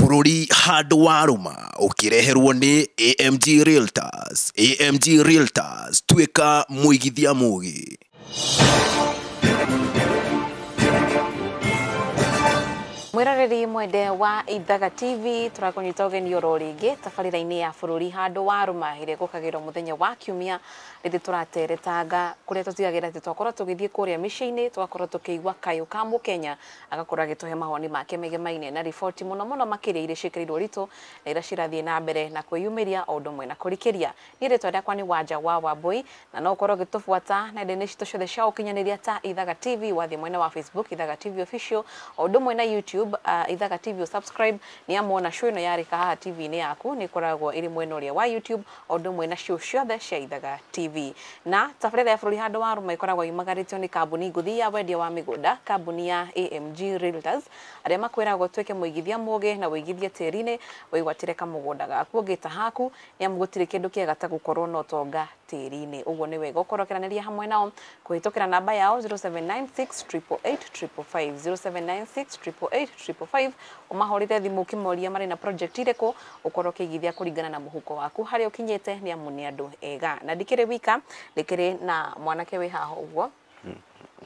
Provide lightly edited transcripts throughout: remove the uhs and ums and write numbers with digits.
Bũrũri handũ warũma ũkĩreherwo nĩ AMG Realtors. AMG Realtors, tuĩka mũigithia mũgĩ. Mwiroreri mwende wa Ithaga TV turakunyita ũgeni oro rĩngĩ tabarĩra-inĩ ya bũrũri handũ warũma ĩrĩa ĩgũkagĩrwo mũthenya wa kiumia rĩrĩ tũrateretanga kũrĩa tũtigagĩra atĩ twakorwo tũgĩthiĩ kũrĩa mĩciĩ-inĩ tũgakorwo tũkĩigua kayũ ka mũkenya agakorwo agĩtũhe mawoni make megemainie na riboti mũno mũno makĩria iria ciĩkĩrĩirwo ũritũ na iria cirathiĩ na mbere na kwĩyumĩria o ũndũ ũmwe na kũrikĩria. Niĩ rĩtwa rĩakwa nĩ Wanja wa Wambui na no ũkorwo ũgĩtũbuata nenda-inĩ citũ ciothe cia ũkinyanĩria ta Ithaga TV, wathiĩ mwena wa Facebook Ithaga TV Official o ũndũ ũmwe na YouTube Ithaga TV subscribe ni amona show ino yarika haha TV-inĩ yaku ni ikoragwo iri mwena ũrĩa wa YouTube o ũndũ ũmwe na show ciothe cia Ithaga TV. Na tabarĩra ya bũrũri handũ warũma ĩkoragwo yumagarĩtio nĩ kambuni ngũthi ya wendia wa mĩgũnda, kambuni ya AMG Realtors arĩa makwĩragwo tuĩke mũigithia mũgĩ na wĩigithie tĩri-inĩ wĩgwatĩre kamũgũnda gaku ũngĩta haku nĩ amu gũtirĩ kĩndũ kĩega ta gũkorwo na ũtonga tĩri-inĩ. Ũguo nĩ wega ũkorwo ũkĩaranĩria hamwe nao kũhĩtũkĩra namba yao 0796 888 555 0796 888 555 ũmahũrĩre thimũ ũkĩmoria marĩ na project irĩkũ ũkorwo ũkĩigithia kũringana na mũhuko waku harĩa ũkinyĩte nĩ amu nĩ andũ ega. Na ndikĩrĩ wika, ndikĩrĩ na mwanake wĩ haha ũguo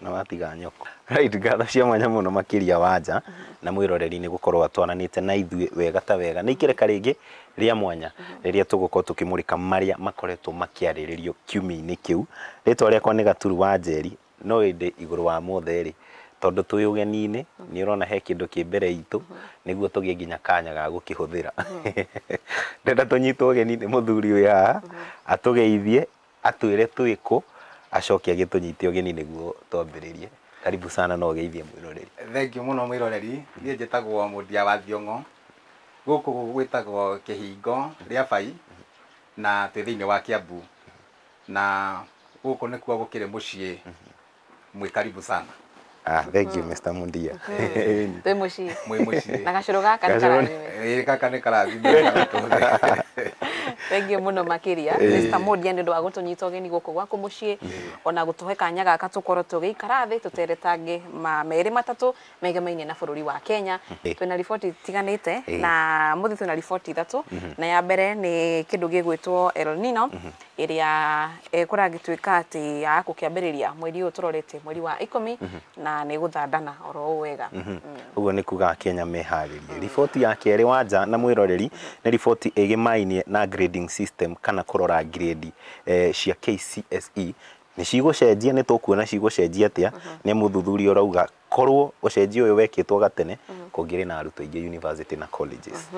na watiga nyoko. Right, ngatho cia mwanya mũno makĩria Wanja na mwĩroreri nĩ gũkorwo atwaranĩte na ithuĩ wega ta wega. Nĩ ikereka rĩngĩ rĩa mwanya rĩrĩa tũgũkorwo tũkĩmũrĩka marĩa makoretwo makĩarĩrĩrio kiumia-inĩ kĩu. Rĩtwa rĩakwa nĩ Gaturu wa Njeri, no ĩndĩ igũrũ wa mothe rĩ tondũ twĩ ũgeni-inĩ nĩ ũrona he kĩndũ kĩ mbere itũ nĩguo tũgĩe nginya kanya ga gũkĩhũthĩra. Ndĩrenda tũnyitwo ũgeni nĩ mũthuri wĩ haha atũgeithie atwĩre twĩ kũ acoke agĩtũnyite ũgeni nĩguo twambĩrĩrie. Karibu sana no ũgeithie mwĩroreri. Thank you mũno mwĩroreri. Niĩ njĩtagwo Mũndia wa Thiong'o, gũkũ gwĩtagwo Kĩhingo rĩa Bai na twĩ thĩinĩ wa Kiambu na gũkũ nĩkuo gũkĩrĩ mũciĩ. Mwĩ karibu sana. Ah, thank you Mr. Mundia. Twĩ mũciĩ. Mwĩ mũciĩ. Na gacũrũ gaka nĩ karathime. Ĩĩ gaka nĩ karathime. Thank you mũno makĩria Mr. Mundia nĩ ũndũ wa gũtũnyita ũgeni gũkũ gwaku mũciĩ ona gũtũhe kanya gaka tũkorwo tũgĩikara thĩ tũteretange ma merĩ matatũ megemainie na bũrũri wa Kenya. Twĩna riboti itiganĩte na mũthĩ twĩna riboti ithatũ na ya mbere nĩ kĩndũ gĩgwĩtwo El Nino ĩrĩa kũragĩtuĩka atĩ ya gũkĩambĩrĩria mweri ũyũ tũrorete mweri wa 10 na nĩ gũthandana oro ũũ wega. Ũguo nĩ kuga Kenya meharĩrie. Riboti ya kerĩ Wanja na mwĩroreri nĩ riboti ĩgĩmainie na grading system kana kũrora grade cia KCSE nĩ cigũcenjia, nĩ tũkuona cigũcenjia atĩa. Nĩ mũthuthuria ũrauga korwo ũcenjio ũyũ wekĩtwo gatene kũngĩrĩ na arutwo aingĩ university na colleges.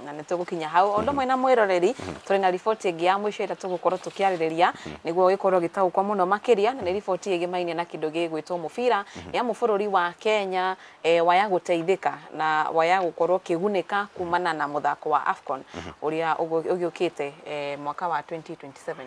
Na nĩ tũgũkinya hau. O ũndũ ũmwe na mwĩroreri tũrĩ na riboti ĩngĩ ya mũico ĩrĩa tũgũkorwo tũkĩarĩrĩria nĩguo gĩkorwo gĩtaũkwo mũno makĩria na nĩ riboti ĩgĩmainie na kĩndũ gĩgwĩtwo mũbira nĩ amu bũrũri wa Kenya waya gũteithĩka na waya gũkorwo kĩgunĩka kumana na mũthako wa AFCON ũrĩa ũgĩũkĩte mwaka wa 2027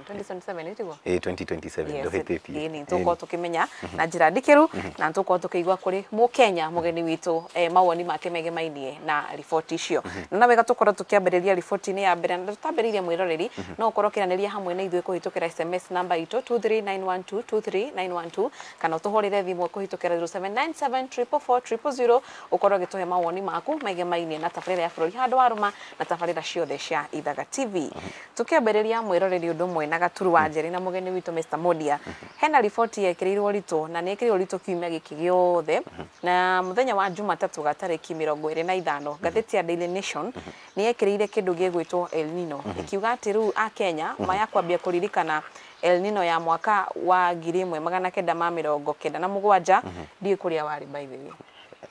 2027 nĩtiguo? 2027 ndũhĩtĩtie. Nĩ tũgũkorwo tũkĩmenya na njĩra ndikĩru na tũgũkorwo tũkĩigua kũrĩ mũkenya mũgeni witũ mawoni make megemainie na riboti icio. Na wega tũkorwo tũkĩambĩrĩria riboti-inĩ ya mbere na tũtambĩrĩirie mwĩroreri no ũkorwo ũkĩaranĩria hamwe na ithuĩ kũhĩtũkĩra SMS namba itũ 23912 23912 kana ũtũhũrĩre thimũ kũhĩtũkĩra 0797 444 000 ũkorwo ũgĩtũhe mawoni maku megemainie na tabarĩra ya bũrũri handũ warũma na tabarĩra ciothe cia Ithaga TV. Tũkĩambĩrĩria mwĩroreri ũndũ ũmwe na Gaturu wa Njeri na mũgeni witũ Mr. Mundia, hena riboti yekĩrĩirwo ũritũ na nĩ ĩkĩrĩirwo ũritũ kiumia gĩkĩ gĩothe na mũthenya wa Jumatatũ gatarĩki 25 ngathĩti ya Daily Nation nĩ yekĩrĩire kĩndũ gĩgwĩtwo El Nino ĩkiuga atĩ rĩu a Kenya maya kwambia kũririkana El Nino ya mwaka wa 1997. Ndiũĩ kũrĩa warĩ by the way.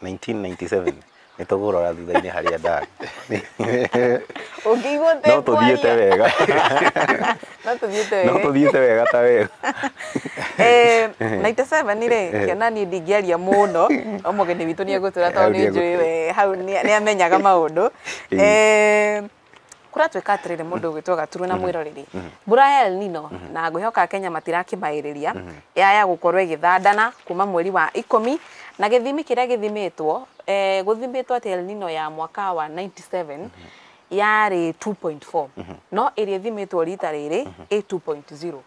1997 nĩ tũgũrora thutha-inĩ harĩa ndarĩ. Ũngĩigua no tũthiĩte wega. No tũthiĩte wega. No tũthiĩte wega ta wega. 97 rĩ kĩona niĩ ndingĩaria mũno no mũgeni witũ nĩ egũtwĩra tondũ nĩ njũĩ we hau nĩ amenyaga maũndũ. Kũratuĩka atĩrĩrĩ mũndũ ũgwĩtwo Gaturu na mwĩroreri mbura ya El Nino na ngwĩhoka Kenya matirakĩmaĩrĩria yaya gũkorwo ĩgĩthandana kuma mweri wa 10 na gĩthimi kĩrĩa gĩthimĩtwo gũthimĩtwo atĩ El Nino ya mwaka wa 97 Yarĩ 2.4, no ĩrĩa ĩthimĩtwo rita rĩrĩ ĩ 2.0.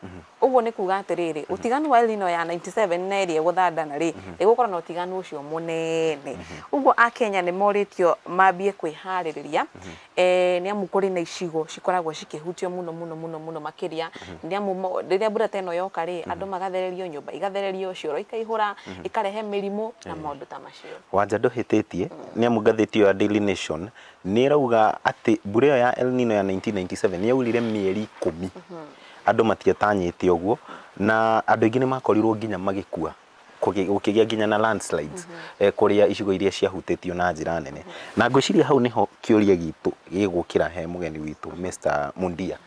Ũguo nĩ kuga atĩrĩrĩ, ũtiganu wa El Nino ya 97 na ĩrĩa ĩgũthandana rĩ, ĩgũkorwo na ũtiganu ũcio mũnene. Ũguo akenya nĩ morĩtio mambie kwĩharĩrĩria, nĩ amu kũrĩ na icigo cikoragwo cikĩhutio mũno mũno mũno mũno makĩria, nĩ amu rĩrĩa mbura ta ĩno yoka rĩ, andũ magathererio, nyũmba igathererio, cioro ikaihũra, ikarehe mĩrimũ na maũndũ ta macio. Wanja, ndũhĩtĩtie, nĩ amu ngathĩti ĩyo ya Daily Nation nĩ ĩrauga atĩ mbura ĩyo ya El Nino ya 1997 nĩ yaurire mĩeri 10. Andũ matiatanyĩte ũguo, na andũ aingĩ nĩ makorirwo nginya magĩkua, gũkĩgĩa nginya na landslides kũrĩa icigo iria ciahutĩtio na njĩra nene. Na ngwĩciria hau nĩho kĩũria gitũ gĩgũkĩra he mũgeni witũ Mr. Mundia.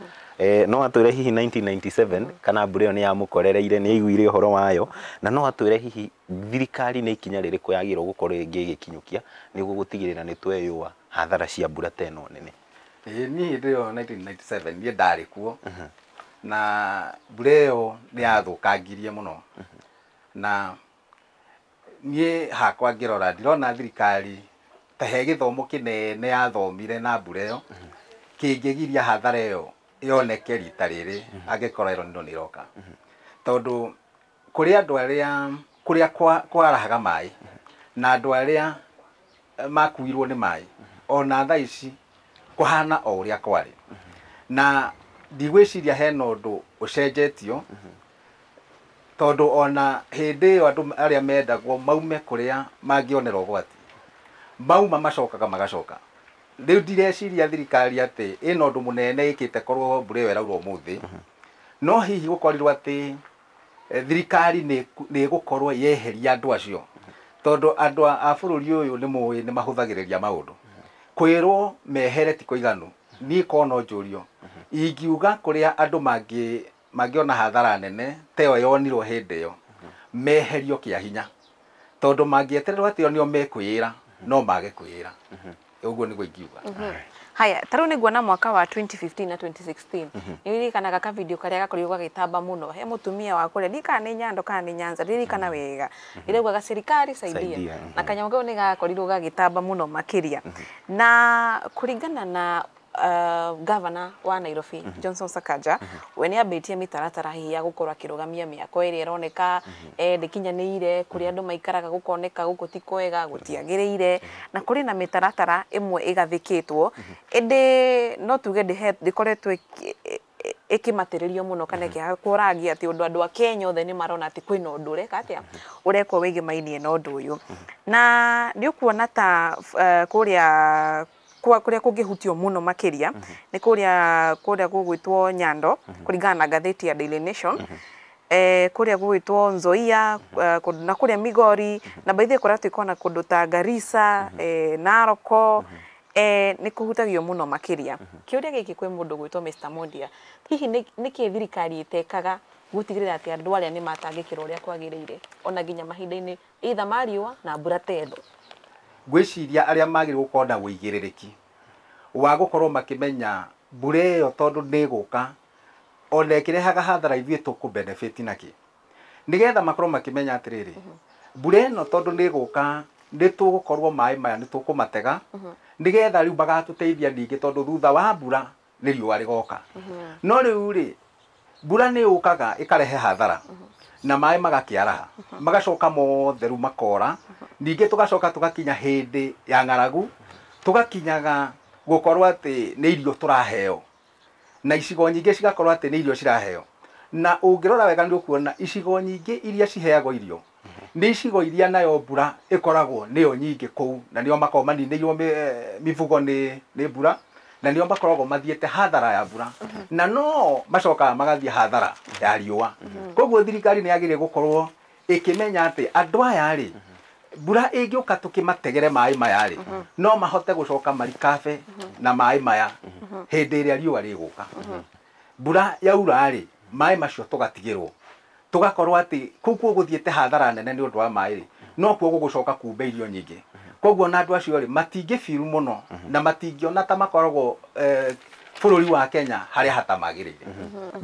No atwĩre hihi 1997 kana mbura ĩyo nĩ yamũkorereire, nĩ aiguire ũhoro wayo, na no atwĩre hihi thirikari nĩ ikinya rĩrĩkũ yagĩrĩirwo gũkorwo ĩngĩ ĩgĩkinyũkia nĩguo gũtigĩrĩra nĩ tweyũa hathara cia mbura ta ĩno nene. Ĩĩ, niĩ hĩndĩ ĩyo 1997 niĩ ndarĩ kuo, na mbura ĩyo nĩ yathũkangirie mũno. Na niĩ hakwa ngĩrora, ndirona thirikari ta he gĩthomo kĩnene yathomire na mbura ĩyo kĩngĩgiria hathara ĩyo yoneke rita rĩrĩ angĩkorwo El Nino nĩ ĩroka, tondũ kũrĩ andũ arĩa kũrĩa kwarahaga maĩ na andũ arĩa makuirwo nĩ maĩ, ona thaa ici kũhana o ũrĩa kwarĩ, na ndigwĩciria hena ũndũ ũcenjetio, tondũ ona hĩndĩ ĩyo andũ arĩa mendagwo maume kũrĩa mangĩonera ũgwati mauma macokaga magacoka. Rĩu ndireciria thirikari atĩ ĩna ũndũ mũnene ĩkĩte korwo mbura ĩyo ĩraura ũmũthĩ. No hihi gũkorirwo atĩ thirikari nĩ ĩgũkorwo yeheria andũ acio, tondũ andũ a bũrũri ũyũ nĩ mũĩ nĩ mahũthagĩrĩria maũndũ. Kwĩrwo mehere ti kũiganu. Niĩ korwo no njũrio, ingiuga kũrĩa andũ mangĩona hathara nene ta ĩyo yonirwo hĩndĩ ĩyo, meherio kĩa hinya, tondũ mangĩetererwo atĩ o nĩo mekwĩra, no mage kwĩra. Ũguo nĩguo ingiuga. Haya, ta rĩu nĩnguona mwaka wa 2015 na 2016, nĩririkanaga ka video karĩa gakorirwo gagĩtamba mũno, he mũtumia wa kũrĩa, ndiũĩ kana nĩ Nyando kana nĩ Nyanza, ndirikana wega, ĩraugaga serikali saidia, Saidia. Na kanyamũ kau nĩ gakorirwo gagĩtamba mũno makĩria. Na kũringana na governor wa Nairobi Johnson Sakaja, we nĩ ambĩtie mĩtaratara hihi ya gũkorwo akĩrũgamia mĩako ĩrĩa ĩroneka ndĩkinyanĩire, kũrĩa andũ maikaraga gũkoneka gũkũ ti kwega, gũtiagĩrĩire, na kũrĩ na mĩtaratara ĩmwe ĩgathĩkĩtwo, ĩndĩ no tuge ndĩkoretwo ĩkĩmatĩrĩrio mũno kana ĩkĩhakwo rangi atĩ ũndũ andũ a Kenya othe nĩ marona atĩ kwĩna ũndũ ũreka atĩa ũrekwo wĩgĩmainie na ũndũ ũyũ. Na nĩ ũkuona ta kũrĩa kũrĩa kũngĩhutio mũno makĩria nĩ kũrĩa gũgwĩtwo Nyando, kũringana na ngathĩti ya Daily Nation, kũrĩa gũgwĩtwo Nzoia, na kũrĩa Migori, na by the way kũrĩa twĩkona kũndũ ta Garissa, Narok, nĩ kũhutagio mũno makĩria. Kĩũria gĩkĩ kwĩ mũndũ gwĩtwo Mr. Mondia, hihi nĩkĩ thirikari ĩtekaga gũtigĩrĩra atĩ andũ arĩa nĩ matangĩkĩrwo ũrĩa kwagĩrĩire, ona nginya mahinda-inĩ either ma riũa na mbura ta ĩno? Ngwĩciria arĩa magĩrĩirwo gũkorwo na ũigĩrĩrĩki wa gũkorwo makĩmenya mbura ĩyo tondũ nĩ ĩgũka, ona ĩkĩrehaga hathara, ithuĩ tũkũ benefit nakĩ, nĩgetha makorwo makĩmenya atĩrĩrĩ, mbura ĩno tondũ nĩ ĩgũka, nĩ tũgũkorwo maĩ maya nĩ tũkũmatega, nĩgetha rĩu magatũteithia ningĩ, tondũ thutha wa mbura nĩ riũa rĩgoka. No rĩu rĩ, mbura nĩ yũkaga ĩkarehe hathara na maĩ magakĩaraha, magacoka mothe rĩu makora. Ningĩ tũgacoka tũgakinya hĩndĩ ya ng'aragu, tũgakinyaga gũkorwo atĩ nĩ irio tũraheo, na icigo nyingĩ cigakorwo atĩ nĩ irio ciraheo. Na ũngĩrora wega nĩ ũkuona icigo nyingĩ iria ciheagwo irio nĩ icigo iria nayo mbura ĩkoragwo nĩyo nyingĩ kũu, na nĩo makoragwo maninĩirwo mibugo nĩ mbura, na nĩo makoragwo mathiĩte hathara ya mbura, na no macokaga magathiĩ hathara ya riũa. Koguo thirikari nĩ yagĩrĩire gũkorwo ĩkĩmenya atĩ andũ aya rĩ, mbura ĩngĩũka tũkĩmategere maĩ maya rĩ, no mahote gũcoka marikabe na maĩ maya hĩndĩ ĩrĩa riũa rĩgũka. Mbura yaura rĩ, maĩ macio tũgatigĩrwo, tũgakorwo atĩ kũu kuo gũthiĩte hathara nene nĩ ũndũ wa maĩ rĩ, no kuo gũgũcoka kumbe irio nyingĩ. Koguo na andũ acio rĩ, matingĩbiru mũno na matingĩona ta makoragwo bũrũri wa Kenya harĩa hatamagĩrĩire.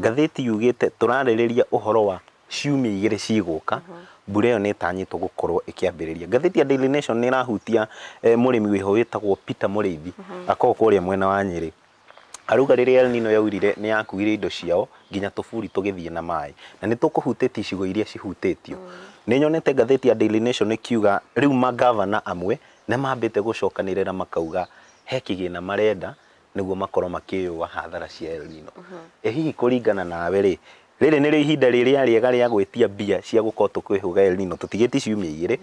Ngathĩti yugĩte tũrarĩrĩria ũhoro wa Ciumia 2 cigũka, mbura ĩyo nĩ ĩtanyĩtwo gũkorwo ĩkĩambĩrĩria. Ngathĩti ya Daily Nation nĩ ĩrahutia mũrĩmi wĩho wĩtagwo Peter Mũrĩithi, akoragwo kũrĩa mwena wa Nyĩrĩ. Arauga rĩrĩa El Nino yaurire nĩ yakuire indo ciao nginya tũburi tũgĩthiĩ na maĩ, na nĩ tũkũhutĩtie icigo iria cihutĩtio. Nĩ nyonete ngathĩti ya Daily Nation ĩkiuga rĩu magavana amwe nĩ mambĩte gũcokanĩrĩra, makauga he kĩgĩna marenda nĩguo makorwo makĩyũa hathara cia El Nino. Ĩ hihi kũringana nawe rĩ, rĩrĩ nĩrĩo ihinda rĩrĩa rĩega rĩa gwĩtia mbia cia gũkorwo tũkwĩhũga El Nino tũtigĩtie ciumia 2,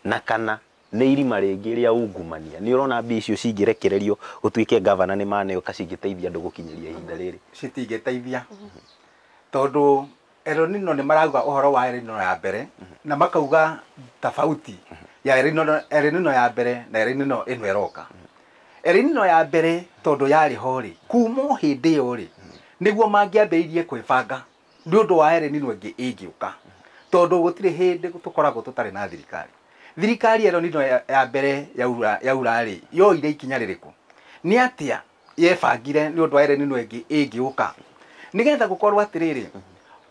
na kana nĩ irima rĩngĩ rĩa ungumania? Nĩ ũrona mbia icio cingĩrekererio gũtuĩke gavana nĩ maneo kacingĩteithia andũ gũkinyĩria ihinda rĩrĩ? Citingĩteithia, tondũ El Nino nĩ marauga ũhoro wa El Nino ya mbere, na makauga tofauti ya El Nino ya mbere na El Nino ĩno ĩroka. El Nino ya mbere tondũ yarĩ ho rĩ, kuma o hĩndĩ ĩyo rĩ, nĩguo mangĩambĩrĩirie kwĩbanga nĩ ũndũ wa El Nino ĩngĩ ĩngĩũka, tondũ gũtirĩ hĩndĩ tũkoragwo tũtarĩ na thirikari. Thirikari El Nino ya mbere yaura rĩ, yoire ikinya rĩrĩkũ? Nĩ atĩa yebangire nĩ ũndũ wa El Nino ĩngĩ ĩngĩũka, nĩgetha gũkorwo atĩrĩrĩ,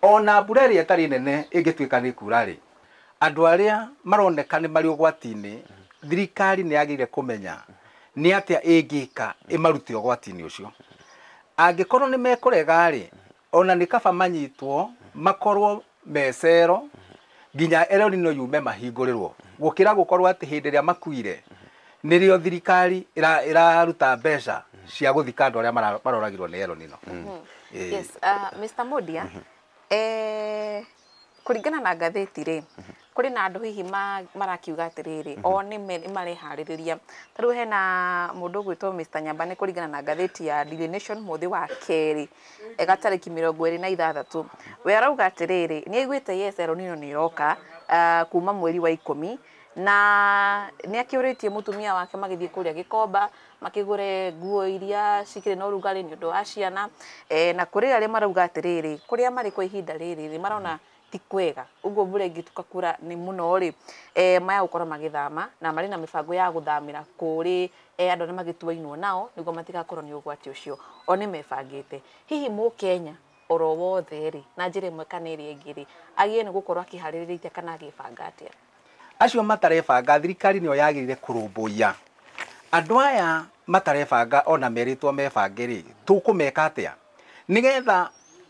ona mbura ĩrĩa ĩtarĩ nene ĩngĩtuĩka nĩ kura rĩ, andũ arĩa maroneka nĩ marĩ ũgwati-inĩ, thirikari nĩ yagĩrĩire kũmenya nĩ atĩa ĩngĩka ĩmarute ũgwati-inĩ ũcio. Angĩkorwo nĩ mekũrega rĩ, ona nĩ kaba manyitwo makorwo mecero nginya El Nino yume mahingũrĩrwo, gũkĩra gũkorwo atĩ hĩndĩ ĩrĩa makuire nĩrĩo thirikari ĩraruta mbeca cia gũthika andũ arĩa maroragirwo nĩ El Nino. Yes, Mr. Modia, kũringana na ngathĩti rĩ, kũrĩ na andũ hihi marakiuga atĩrĩrĩ, o nĩ mareharĩrĩria. Ta rĩu hena mũndũ ũgwĩtwo Mr. Nyamba, nĩ kũringana na ngathĩti ya Daily Nation mũthĩ wa kerĩ gatarĩki 26, we arauga atĩrĩrĩ, nĩ aiguĩte yes El Nino nĩ ĩroka kuma mweri wa 10, na nĩ akĩũrĩtie mũtumia wake magĩthiĩ kũrĩa Gĩkomba makĩgũre nguo iria cikĩrĩ na ũrugarĩ nĩ ũndũ wa ciana, na kũrĩ arĩa marauga atĩrĩrĩ, kũrĩa marĩ kwa ihinda rĩrĩ marona ti kwega, ũguo mbura ĩngĩtuĩka kura nĩ mũno rĩ, maya gũkorwo magĩthama na marĩ na mĩbango ya gũthamĩra kũrĩ andũ arĩa magĩtuainwo nao nĩguo matigakorwo nĩ ũgwati ũcio. O nĩ mebangĩte. Hihi mũkenya oro wothe rĩ, na njĩra ĩmwe kana ĩrĩa ĩngĩ rĩ, agĩrĩire nĩ gũkorwo akĩharĩrĩria kana agĩbanga atĩa? Acio matarebanga, thirikari nĩyo yagĩrĩire kũrũmbũiya andũ aya matarebanga. Ona merĩtwo mebange rĩ, tũkũmeka atĩa nĩgetha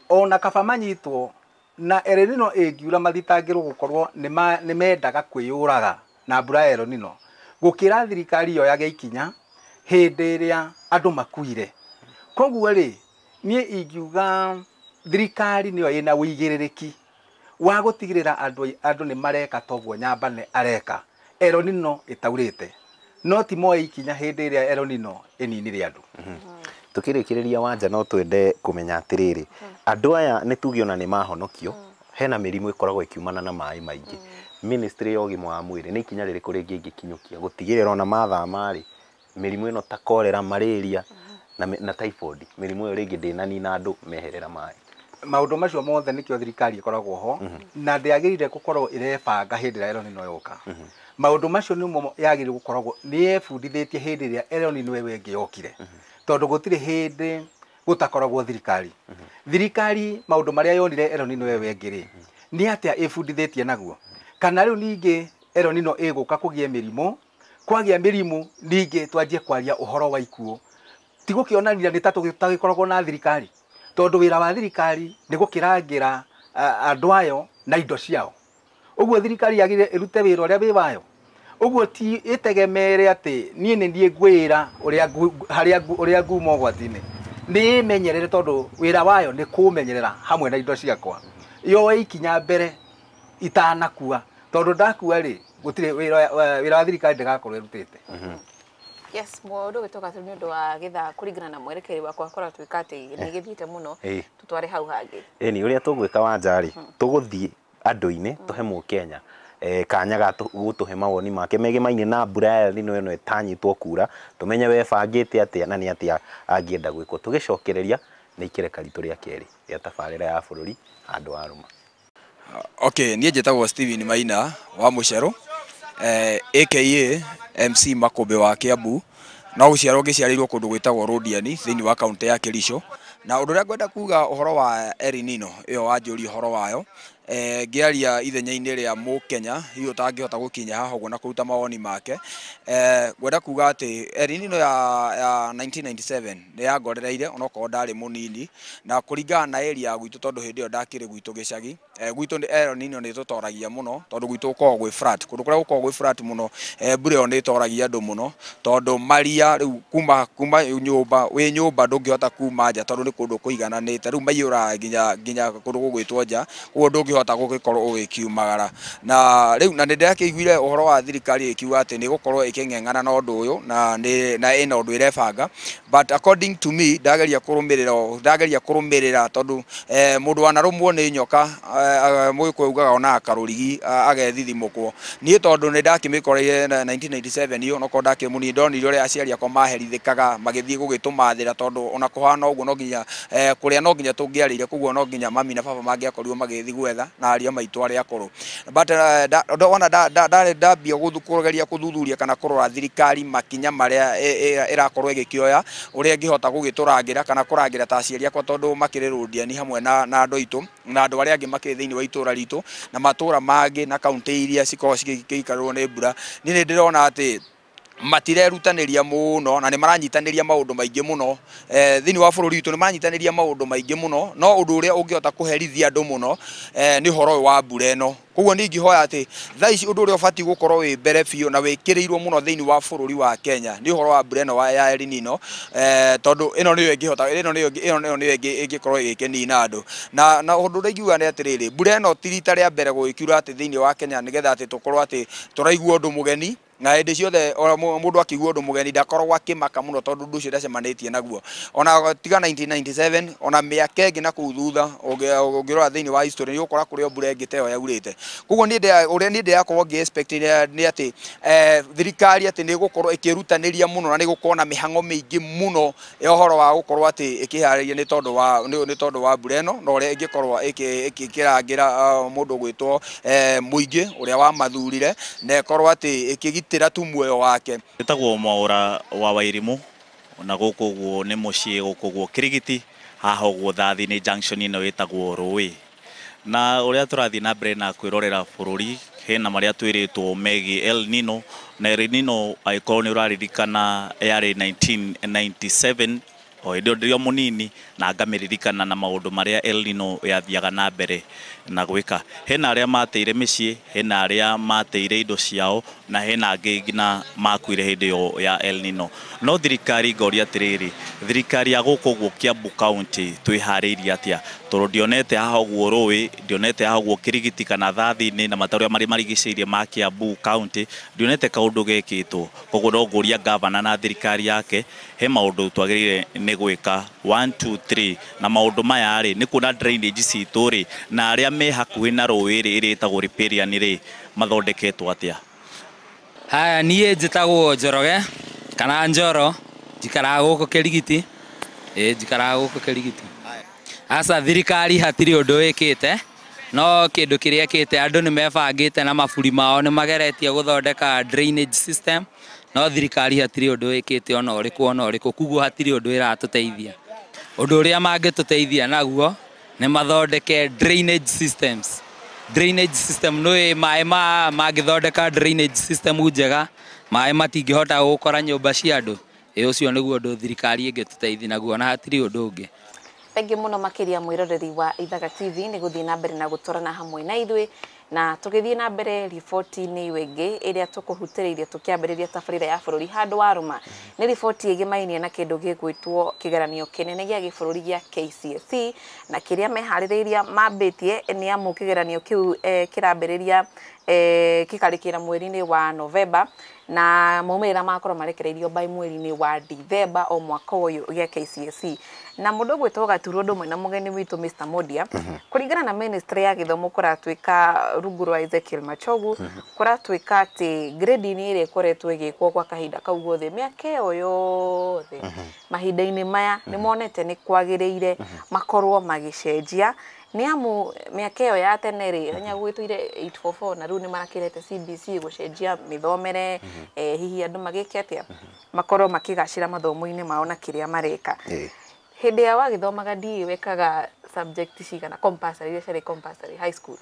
ona kaba manyitwo na El Nino ĩngiura mathitangĩrwo gũkorwo nĩ mendaga kwĩyũraga na mbura ya El Nino, gũkĩra thirikari yoyage ikinya hĩndĩ ĩrĩa andũ makuire. Koguo rĩ, niĩ ingiuga thirikari nĩyo ĩna ũigĩrĩrĩki wa gũtigĩrĩra andũ nĩ mareka toguo Nyamba nĩ areka El Nino ĩtaurĩte, no ti moe ikinya hĩndĩ ĩrĩa El Nino ĩninire andũ. Tukĩrĩkĩrĩria Wanja, no twende kũmenya atĩrĩrĩ, andũ aya nĩ tuge ona nĩ mahonokio, hena mĩrimũ ĩkoragwo ĩkiumana na maĩ maingĩ. Ministry ya ũgima wa mwĩrĩ nĩ ikinya rĩrĩkũ rĩngĩ ĩngĩkinyũkia gũtigĩrĩra ona mathama rĩ, mĩrimũ ĩno ta cholera, malaria na typhoid, mĩrimũ ĩyo rĩngĩ ndĩnanina andũ meherera maĩ? Maũndũ macio mothe nĩkĩo thirikari ĩkoragwo ho, na ndĩagĩrĩire gũkorwo ĩrebanga hĩndĩ ĩrĩa El Nino yoka. Maũndũ macio nĩmo yagĩrĩire gũkoragwo nĩ yebundithĩtie hĩndĩ ĩrĩa El Nino ĩyo ĩngĩ yokire, tondũ gũtirĩ hĩndĩ gũtakoragwo thirikari. Thirikari maũndũ marĩa yonire El Nino ĩyo ĩngĩ rĩ, nĩ atĩa ĩbundithĩtie naguo? Kana rĩu ningĩ El Nino ĩgũka kũgĩe mĩrimũ, kwagĩa mĩrimũ ningĩ twanjie kwaria ũhoro wa ikuũ, ti gũkĩonania nĩ ta tũgĩkoragwo na thirikari, tondũ wĩra wa thirikari nĩ gũkĩrangĩra andũ ayo na indo ciao. Ũguo thirikari yagĩrĩire ĩrute wĩra ũrĩa wĩ wayo. Ũguo ti ĩtegemere atĩ niĩ nĩ niĩ ngwĩra ũrĩa nguma ũgwati-inĩ. Nĩ ĩmenyerere, tondũ wĩra wayo nĩ kũmenyerera hamwe na indo ciakwa. Yoe ikinya mbere itanakua, tondũ ndakua rĩ, gũtirĩ wĩra wa thirikari ndĩgakorwo ĩrutĩte. Yes, mũndũ ũgĩtwo Gatũ, nĩ ũndũ wa gĩthaa kũringana na mwerekeri wakwa korwo tuĩka atĩ nĩ gĩthiĩte mũno, tũtware hau hangĩ. Ĩni ũrĩa tũgwĩka Wanja rĩ, tũgũthiĩ andũ-inĩ tũhe mũkenya kanya ga gũtũhe mawoni make megemaine na mbura ya El Nino ĩno ĩtanyĩtwo kura, tũmenye webangĩte atĩa na nĩ atĩa angĩenda gwĩkwo. Tũgĩcokereria nĩ ikereka ritũ rĩa kerĩ rĩa tabarĩra ya bũrũri handũ wa rũma. Okay, niĩ njĩtagwo Steven Maina wa Mũcerũ, aka MC Makũmbĩ wa Kiambu, no gũciarwo ngĩciarĩirwo kũndũ gwĩtagwo Rũndiani thĩinĩ wa kaunti ya Kericho. Na ũndũ ũrĩa ngwenda kuga ũhoro wa El Nino ĩyo wanjũria ũhoro wayo, Ngĩaria ithenya-inĩ rĩa Mũkenya hihi ũtangĩhota gũkinya haha ũguo na kũruta mawoni make, ngwenda kuga atĩ El Nino ya 1997 nĩ yangorereire onokorwo ndarĩ mũnini, na kũringana na area gwitũ, tondũ hĩndĩ ĩyo ndakĩrĩ gwitũ gĩcagi, gwitũ nĩ El Nino nĩ ĩtũtoragia mũno, tondũ gwitũ gũkoragwo gwĩ flat, kũndũ kũrĩa gũkoragwo gwĩ flat mũno, mbura ĩyo nĩ ĩtoragia andũ mũno, tondũ maria rĩu kuma nyũmba wĩ nyũmba ndũngĩhota kuma nja, tondũ nĩ kũndũ kũigananĩte, rĩu maiyũraga nginya kũndũ gũgwĩtwo nja, koguo ndũngĩhota gũgĩkorwo ũgĩkiumagara. Na rĩu na nĩ ndĩrakĩiguire ũhoro wa thirikari ĩkiuga atĩ nĩ ĩgũkorwo ĩkĩng'eng'ana na ũndũ ũyũ, na ĩna ũndũ ĩrebanga, but according to me ndageria kũrũmĩrĩra, tondũ mũndũ wanarũmwo nĩ nyoka, mũgĩkũyũ ugaga ona akarũrigi agethithimũkwo. Niĩ tondũ nĩ ndakĩmĩkoreire 1997 iyo, onokorwo ndakĩrĩ mũnini, ndonire ũrĩa aciari akwa maherithĩkaga magĩthiĩ gũgĩtũmathĩra, tondũ ona kũhana ũguo no nginya kũrĩa no nginya tũngĩarĩire, koguo no nginya mami na baba mangĩakorirwo magĩthiĩ gwetha na aria maitũ arĩa akũrũ. But wona ndambia kũgeria kũthuthuria kana kũrora thirikari makinya marĩa ĩrakorwo ĩgĩkĩoya ũrĩa ĩngĩhota gũgĩtũrangĩra kana kũrangĩra ta aciari akwa, tondũ makĩrĩ rũndiani hamwe na andũ aitũ na andũ arĩa angĩ makĩrĩ thĩinĩ wa itũra ritũ na matũra mangĩ na kaunti iria cikoragwo cigĩikarĩrwo nĩ mbura. Niĩ nĩ ndĩrona atĩ matirerutanĩria mũno na nĩ maranyitanĩria maũndũ maingĩ mũno thĩinĩ wa bũrũri witũ, nĩ maranyitanĩria maũndũ maingĩ mũno, no ũndũ ũrĩa ũngĩhota kũherithia andũ mũno nĩ ũhoro ũyũ wa mbura ĩno. Koguo niĩ ingĩhoya atĩ thaa ici ũndũ ũrĩa ũbatiĩ gũkorwo wĩ mbere biũ na wĩkĩrĩirwo mũno thĩinĩ wa bũrũri wa Kenya nĩ ũhoro wa mbura ĩno ya El Nino, tondũ ĩno nĩyo ĩngĩhota, ĩno nĩyo ĩngĩkorwo ĩgĩkĩnina andũ. Na ũndũ ũrĩa ingiuga nĩ atĩrĩrĩ, mbura ĩno ti rita rĩa mbere gũgĩkiura atĩ thĩinĩ wa Kenya nĩgetha atĩ tũkorwo atĩ tũraigua ũndũ mũgeni, na hĩndĩ ciothe mũndũ akĩigua ũndũ mũgeni ndakoragwo akĩmaka mũno, tondũ ũndũ ũcio ndacemanĩtie naguo. Ona tiga 1997, ona mĩaka ĩngĩ na kũu thutha ũngĩrora thĩinĩ wa history nĩ ũgũkora kũrĩ o mbura ĩngĩ ta ĩyo yaurĩte. Koguo niĩ ũrĩa niĩ ndĩrakorwo ngĩ expect nĩ atĩ thirikari atĩ nĩ ĩgũkorwo ĩkĩrutanĩria mũno na nĩ ĩgũkorwo na mĩhang'o mĩingĩ mũno ya ũhoro wa gũkorwo atĩ ĩkĩharĩria nĩ tondũ wa mbura ĩno, na ũrĩa ĩngĩkorwo ĩkĩrangĩra mũndũ ũgwĩtwo mũingĩ ũrĩa wamathurire, na ĩkorwo atĩ ĩkĩgitĩra tu muoyo wake. Ĩtagwo Mwaũra wa Wairimu, na gũkũ ũguo nĩ mũciĩ gũkũ ũguo Kĩrigiti, haha ũguo Thathi-inĩ junction ĩno ĩtagwo Rũĩ. Na ũrĩa tũrathiĩ na mbere na kwĩrorera bũrũri, hena marĩa twĩrĩtwo megiĩ El Nino, na El Nino angĩkorwo nĩ ũraririkana yarĩ 1997, o hĩndĩ ĩyo ndĩrĩ o mũnini, na ngamĩririkana na maũndũ marĩa El Nino yathiaga na mbere na gwĩka. Hena arĩa mateire mĩciĩ, hena arĩa mateire indo ciao, na hena angĩ nginya makuire hĩndĩ ĩyo ya El Nino. No thirikari ngoria atĩrĩrĩ, thirikari ya gũkũ ũguo Kiambu County twĩharĩirie atĩa? Tondũ ndionete haha ũguo Rũĩ, ndionete haha ũguo Kĩrigiti kana Thathi-inĩ na matũũra marĩa marigicĩirie ma Kiambu County, ndionete kaũndũ gekĩtwo. Koguo no ngũria gavana na thirikari yake, he maũndũ twagĩrĩire nĩ gwĩka 1 2 3, na maũndũ maya rĩ nĩ kuona drainage citũ rĩ, na arĩa me hakuhĩ na rũĩ rĩ ĩrĩa ĩtagwo riparian rĩ mathondeketwo atĩa? Haya, niĩ njĩtagwo Njoroge kana Njoro, njikaraga gũkũ Kĩrigiti. Njikaraga gũkũ Kĩrigiti. Aca thirikari hatirĩ ũndũ ĩkĩte, no kĩndũ kĩrĩa ĩkĩte andũ nĩ mebangĩte na maburi mao nĩ mageretie gũthondeka drainage system, no thirikari hatirĩ ũndũ ĩkĩte ona ũrĩkũ ona ũrĩkũ, koguo hatirĩ ũndũ ĩratũteithia. Ũndũ ũrĩa mangĩtũteithia naguo nĩ mathondeke drainage systems. Drainage system nĩ maĩ mangĩthondeka drainage system njega, maĩ matingĩhota gũkora nyũmba cia andũ. Ũcio nĩguo ũndũ thirikari ĩngĩtũteithia naguo, na hatirĩ ũndũ ũngĩ. Thengiũ mũno makĩria mwĩroreri wa Ithaga TV nĩ gũthiĩ na mbere na gũtwarana hamwe na ithuĩ, na tũgĩthiĩ na mbere riboti-inĩ ĩyo ĩngĩ ĩrĩa tũkũhutĩrĩirie tũkĩambĩrĩria tabarĩra ya bũrũri handũ wa rũma. Nĩ riboti ĩgĩmainie na kĩndũ gĩgwĩtwo kĩgeranio kĩnene gĩa gĩbũrũri gĩa KCSE, na kĩrĩa meharĩrĩirie mambĩtie nĩ amu kĩgeranio kĩu kĩrambĩrĩria gĩkarĩkĩra mweri-inĩ wa Novemba, na maumĩrĩra makorwo marekereirio by mweri-inĩ wa Dithemba o mwaka ũyũ gĩa KCSE. Na mũndũ ũgwĩtwo Gaturu ũndũ ũmwe na mũgeni witũ Mr. Modia, kũringana na ministry ya gĩthomo kũratuĩka rungu rwa Ezekiel Machogu, kũratuĩka atĩ grade-inĩ ĩrĩa ĩkoretwo ĩgĩkwo kwa kahinda kau gothe mĩaka ĩyo yothe mahinda-inĩ maya nĩ monete nĩ kwagĩrĩire makorwo magĩcenjia, nĩ amu mĩaka ĩyo ya tene rĩ nya gwĩtũire 844 na rĩu nĩ marakĩrete CBC gũcenjia mĩthomere, hihi andũ magĩke atĩa makorwo makĩgacĩra mathomo-inĩ mao na kĩrĩa mareka. Hĩndĩ ya wagĩthomaga ndiĩ wekaga subject cigana compulsory, iria ciarĩ compulsory high school?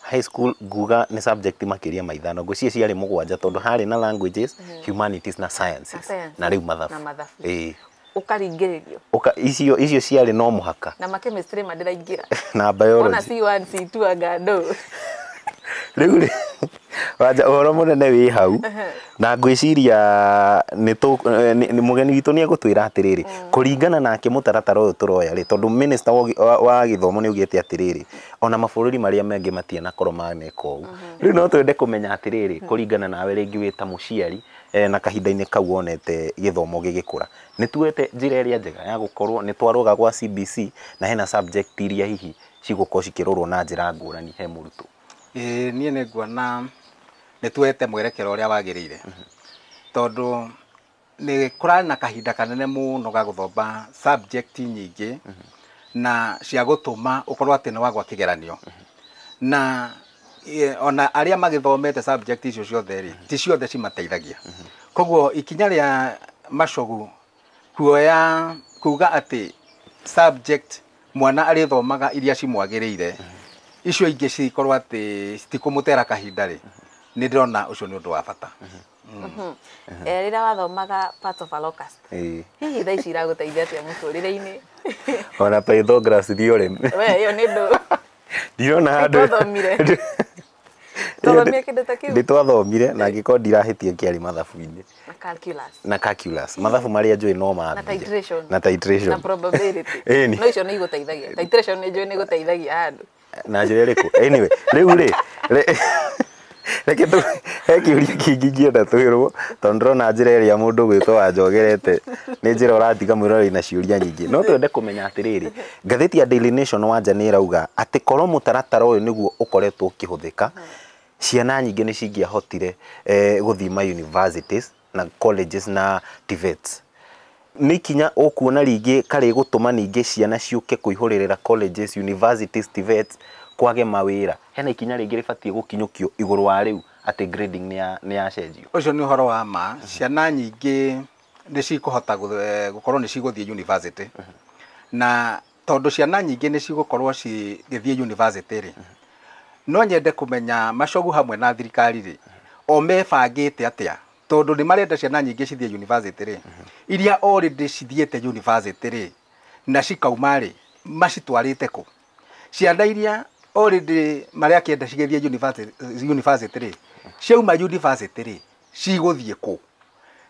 High school nguga nĩ subject makĩria ma ithano, ngwĩciria ciarĩ mũgwanja, tondũ harĩ na languages, humanities na sciences. Na sciences. Na rĩu mathabu. Na mathabu. Ĩĩ. Ũkaringĩrĩrio. Ũka icio ciarĩ no mũhaka. Na ma chemistry ma ndĩraingĩra. Na Ona biology. C1 C2 anga ndũ. Rĩu rĩ, Wanja, ũhoro mũnene wĩ hau, na ngwĩciria nĩ mũgeni witũ nĩ egũtwĩra atĩrĩrĩ, kũringana nake mũtaratara ũyũ tũroya rĩ, tondũ minister wa gĩthomo nĩ augĩte atĩrĩrĩ, ona mabũrũri marĩa mangĩ matianakorwo maneka ũũ. Rĩu no twende kũmenya atĩrĩrĩ, kũringana nawe rĩngĩ wĩ ta mũciari, na kahinda-inĩ kau wonete gĩthomo gĩgĩkũra, nĩ tuoete njĩra ĩrĩa njega ya gũkorwo nĩ twarũga gwa CBC, na hena subject iria hihi cigũkorwo cikĩrorwo na njĩra ngũrani he mũrutwo? Ĩĩ, niĩ nĩ nguona nĩ tuoete mwerekero ũrĩa wagĩrĩire, tondũ nĩ kũrarĩ na kahinda kanene mũno ga gũthoma subject nyingĩ na cia gũtũma ũkorwo atĩ nĩ wagwa kĩgeranio, na ona arĩa magĩthomete subject icio ciothe rĩ, ti ciothe cimateithagia. Koguo ikinya rĩa Machogu kuoya kuga atĩ subject mwana arĩthomaga iria cimwagĩrĩire, icio ingĩ cikorwo atĩ citikũmũtera kahinda rĩ, nĩ ndĩrona ũcio nĩ ũndũ wa bata. Rĩrĩa wathomaga part of a locust, hihi thaa ici iragũteithia atĩa mũtũrĩre-inĩ? Ona Pythagoras theorem. We ĩyo nĩ ndũ. Ndirona handũ. Nĩtwathomire. Twathomire kĩndũ ta kĩu? Nĩ twathomire, na angĩkorwo ndirahĩtia kĩarĩ mathabu-inĩ. Na calculus. Na calculus. Mathabu marĩa njũĩ no Na mambia. titration. Na titration. Na probability. Ĩni. No icio nĩ igũteithagia. Titration nĩ njũĩ nĩ igũteithagia handũ. Na njĩra ĩrĩkũ? Anyway, rĩu rĩ, reke tu he kĩũria kĩngĩ ingĩenda twĩrwo, tondũ ndĩrona njĩra ĩrĩa mũndũ gwĩtwo Wanjogerete nĩ njĩra ũratiga mwĩroreri na ciũria nyingĩ. No twende kũmenya atĩrĩrĩ, ngathĩti ya Daily Nation, Wanja, nĩ ĩrauga atĩ korwo mũtaratara ũyũ nĩguo ũkoretwo ũkĩhũthĩka, ciana nyingĩ nĩ cingĩahotire gũthiĩ ma universities na colleges na TVETs. Nĩ ikinya ũkuona rĩngĩ karĩ gũtũma ningĩ ciana ciũke kũihũrĩrĩra colleges, universities, TVETs, kwage mawĩra? Hena ikinya rĩngĩ rĩbatiĩ gũkinyũkio igũrũ wa rĩu atĩ grading nĩ yacenjio? Ũcio nĩ ũhoro wa ma. Ciana nyingĩ nĩ cikũhota gũkorwo nĩ cigũthiĩ university, na tondũ ciana nyingĩ nĩ cigũkorwo cigĩthiĩ university rĩ, no nyende kũmenya Machogu hamwe na thirikari rĩ, o mebangĩte atĩa, tondũ nĩ marenda ciana nyingĩ cithiĩ university rĩ, iria already cithiĩte university rĩ na cikauma rĩ, macitwarĩte kũ? Ciana iria already marakĩenda cigĩthiĩ university rĩ, ciauma university rĩ, cigũthiĩ kũ?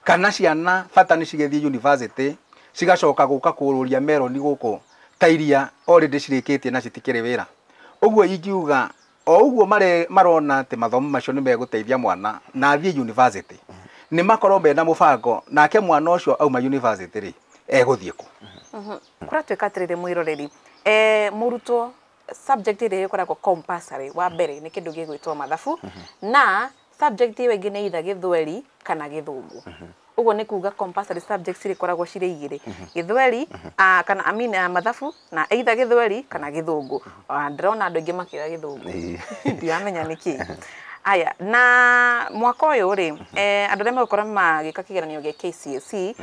Kana ciana bata nĩ cigĩthiĩ university cigacoka gũka kũrũria meroni gũkũ ta iria already cirĩkĩtie na citikĩrĩ wĩra? Ũguo ingiuga o ũguo marona atĩ mathomo macio nĩ megũteithia mwana na athiĩ university, nĩ makorwo mena mũbango nake mwana ũcio auma university rĩ, egũthiĩ kũ? Kũratuĩka atĩrĩrĩ, mwĩroreri, mũrutwo subject ĩrĩa ĩkoragwo compulsory wa mbere nĩ kĩndũ gĩgwĩtwo mathabu, na subject ĩyo ĩngĩ nĩ either gĩthweri kana gĩthũngũ. Ũguo nĩ kuga compulsory subjects irĩkoragwo cirĩ igĩrĩ, gĩthweri kana, I mean, mathabu na either gĩthweri kana gĩthũngũ. Ndĩrona andũ aingĩ makĩoya gĩthũngũ, ndiramenya nĩkĩ. Aya, na mwaka ũyũ rĩ, andũ arĩa megũkorwo magĩka kĩgeranio gĩa KCSE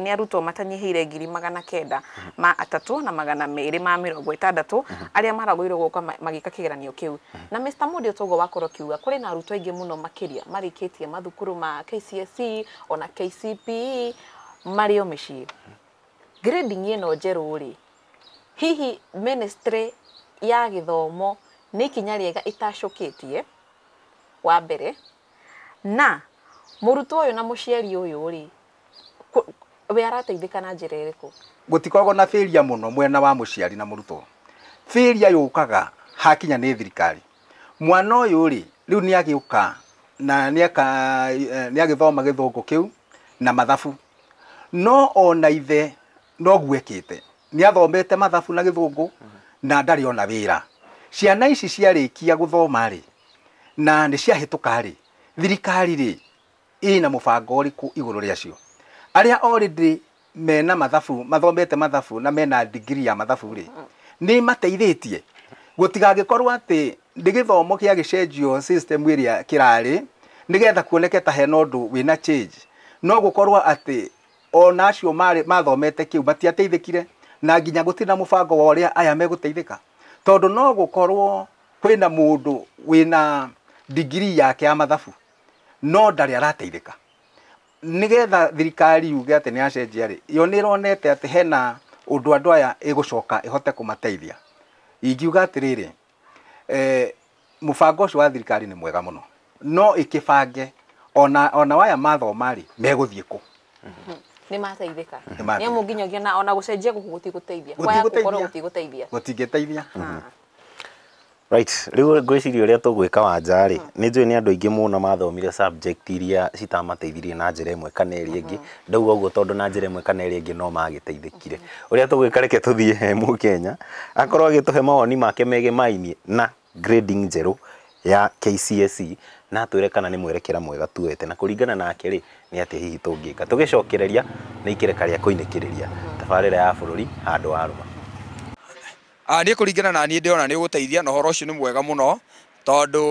nĩ arutwo matanyihĩire 903,260 arĩa maragũirwo gũka magĩka kĩgeranio kĩu. Na Mr. Mudi, toguo wakorwo kiuga kũrĩ na arutwo aingĩ mũno makĩria marĩkĩtie mathukuru ma KCSE ona KCPE marĩ o mĩciĩ. Grading ĩno njerũ rĩ, hihi ministry ya gĩthomo nĩ ikinya rĩega ĩtacũkĩtie wa mbere, na mũrutwo ũyũ na mũciari ũyũ rĩ, we arateithĩka na njĩra ĩrĩkũ? Gũtikoragwo na failure mũno mwena wa mũciari na mũrutwo. Failure yũkaga hakinya nĩ thirikari. Mwana ũyũ rĩ, rĩu nĩ agĩũka na nĩ agĩthoma gĩthũngũ kĩu na mathabu, no ona ithe no guekĩte nĩ athomete mathabu na gĩthũngũ na ndarĩ ona wĩra. Ciana ici ciarĩkia gũthoma rĩ, na nĩ ciahĩtũka rĩ, thirikari rĩ, ĩna mũbango ũrĩkũ igũrũ rĩacio? Arĩa already mena mathabu, mathomete mathabu na mena degree ya mathabu rĩ, nĩ mateithĩtie gũtigagĩkorwo atĩ nĩ gĩthomo kĩa gĩcenjio system ĩrĩa kĩrarĩ nĩgetha kuoneke ta hena ũndũ wĩna change, no gũkorwo atĩ ona acio marĩ mathomete kĩu matiateithĩkire, na nginya gũtirĩ na mũbango wa ũrĩa aya megũteithĩka, tondũ no gũkorwo Kwĩna mũndũ wĩna degree yake ya mathabu no ndarĩ arateithĩka. Nĩgetha thirikari yuge atĩ nĩ yacenjia rĩ, yo nĩ ĩronete atĩ hena ũndũ andũ aya ĩgũcoka ĩhote kũmateithia. Ingiuga atĩrĩrĩ, mũbango ũcio wa thirikari nĩ mwega mũno, no ĩkĩbange ona waya mathoma rĩ megũthiĩ kũ. Nĩ mateithĩka. Nĩ amu nginyagia ona gũcenjia gũkũ gũtigũteithia. Kwaya gũkorwo gũtigũteithia. Gũtingĩteithia. Right, rĩu ngwĩciria ũrĩa tũgwĩka Wanja rĩ, nĩ njũĩ nĩ andũ aingĩ mũno mathomire subject iria citamateithirie na njĩra ĩmwe kana ĩrĩa ĩngĩ. Ndauga ũguo tondũ na njĩra ĩmwe kana ĩrĩa ĩngĩ no magĩteithĩkire. Ũrĩa tũgwĩka, reke tũthiĩ he Mũkenya akorwo agĩtũhe mawoni make megemainie na grading njerũ ya KCSE, na atwĩre kana nĩ mwerekera mwega tuoete, na kũringana nake rĩ nĩ atĩa hihi tũngĩka. Tũgĩcokereria nĩ ikereka rĩa kũinĩkĩrĩria tabarĩra ya bũrũri handũ wa rũma. Niĩ kũringana na niĩ ndĩrona nĩ ũgũteithia na ũhoro ũcio nĩ mwega mũno, tondũ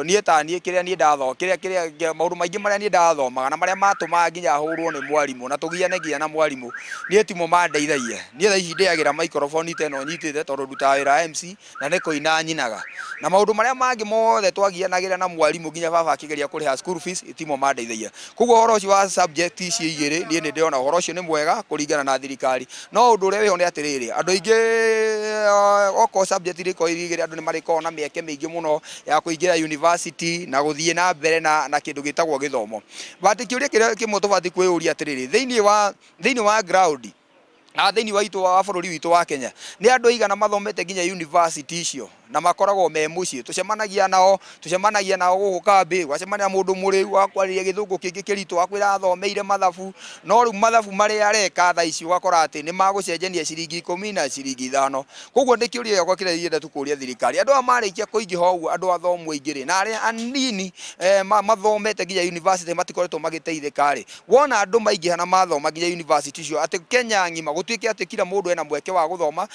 niĩ ta niĩ kĩrĩa niĩ ndatho kĩrĩa kĩrĩa maũndũ maingĩ marĩa niĩ ndathomaga na marĩa matũmaga nginya hũrwo nĩ mwarimũ na tũgiane nginya na mwarimũ, niĩ timo mandeithagia. Niĩ thaa ici ndĩagĩra microphone ta ĩno nyitĩte tondũ ndutaga wĩra MC na nĩ kũina nyinaga, na maũndũ marĩa mangĩ mothe twagianagĩra na mwarimũ nginya baba akĩgeria kũrĩha school fees timo mandeithagia. Koguo ũhoro ũcio wa subject ici igĩrĩ niĩ nĩ ndĩrona ũhoro ũcio nĩ mwega kũringana na thirikari. No ũndũ ũrĩa wĩho nĩ atĩrĩrĩ, andũ aingĩ okorwo subject irĩkorwo irĩ igĩrĩ, andũ nĩ marĩkoragwo na mĩeke mĩingĩ mũno ya kũingĩra university na gũthiĩ na mbere na kĩndũ gĩtagwo gĩthomo. But kĩũria kĩrĩa kĩmwe tũbatiĩ kwĩyũria atĩrĩrĩ, thĩinĩ wa ground na thĩinĩ wa itũ wa bũrũri witũ wa Kenya nĩ andũ aigana mathomete nginya university icio na makoragwo me mũciĩ. Tũcemanagia nao gũkũ kambĩ, ũgacemania mũndũ mũrĩu wa kwarĩria gĩthũngũ kĩngĩ kĩritũ, akwĩra athomeire mathabu, no rĩu mathabu marĩa areka thaa ici ũgakora atĩ nĩ magũcenjania ciringi 10 na ciringi 5. Koguo nĩ kĩũria gĩakwa kĩrĩa ingĩenda tu kũũria thirikari, andũ aya marĩkia kũingĩha ũguo, andũ athomu aingĩ rĩ, na arĩa anini mathomete nginya university matikoretwo magĩteithĩka rĩ, wona andũ maingĩha na mathoma nginya university icio, atĩ Kenya ng'ima gũtuĩke atĩ kila mũndũ ena mweke wa gũthoma,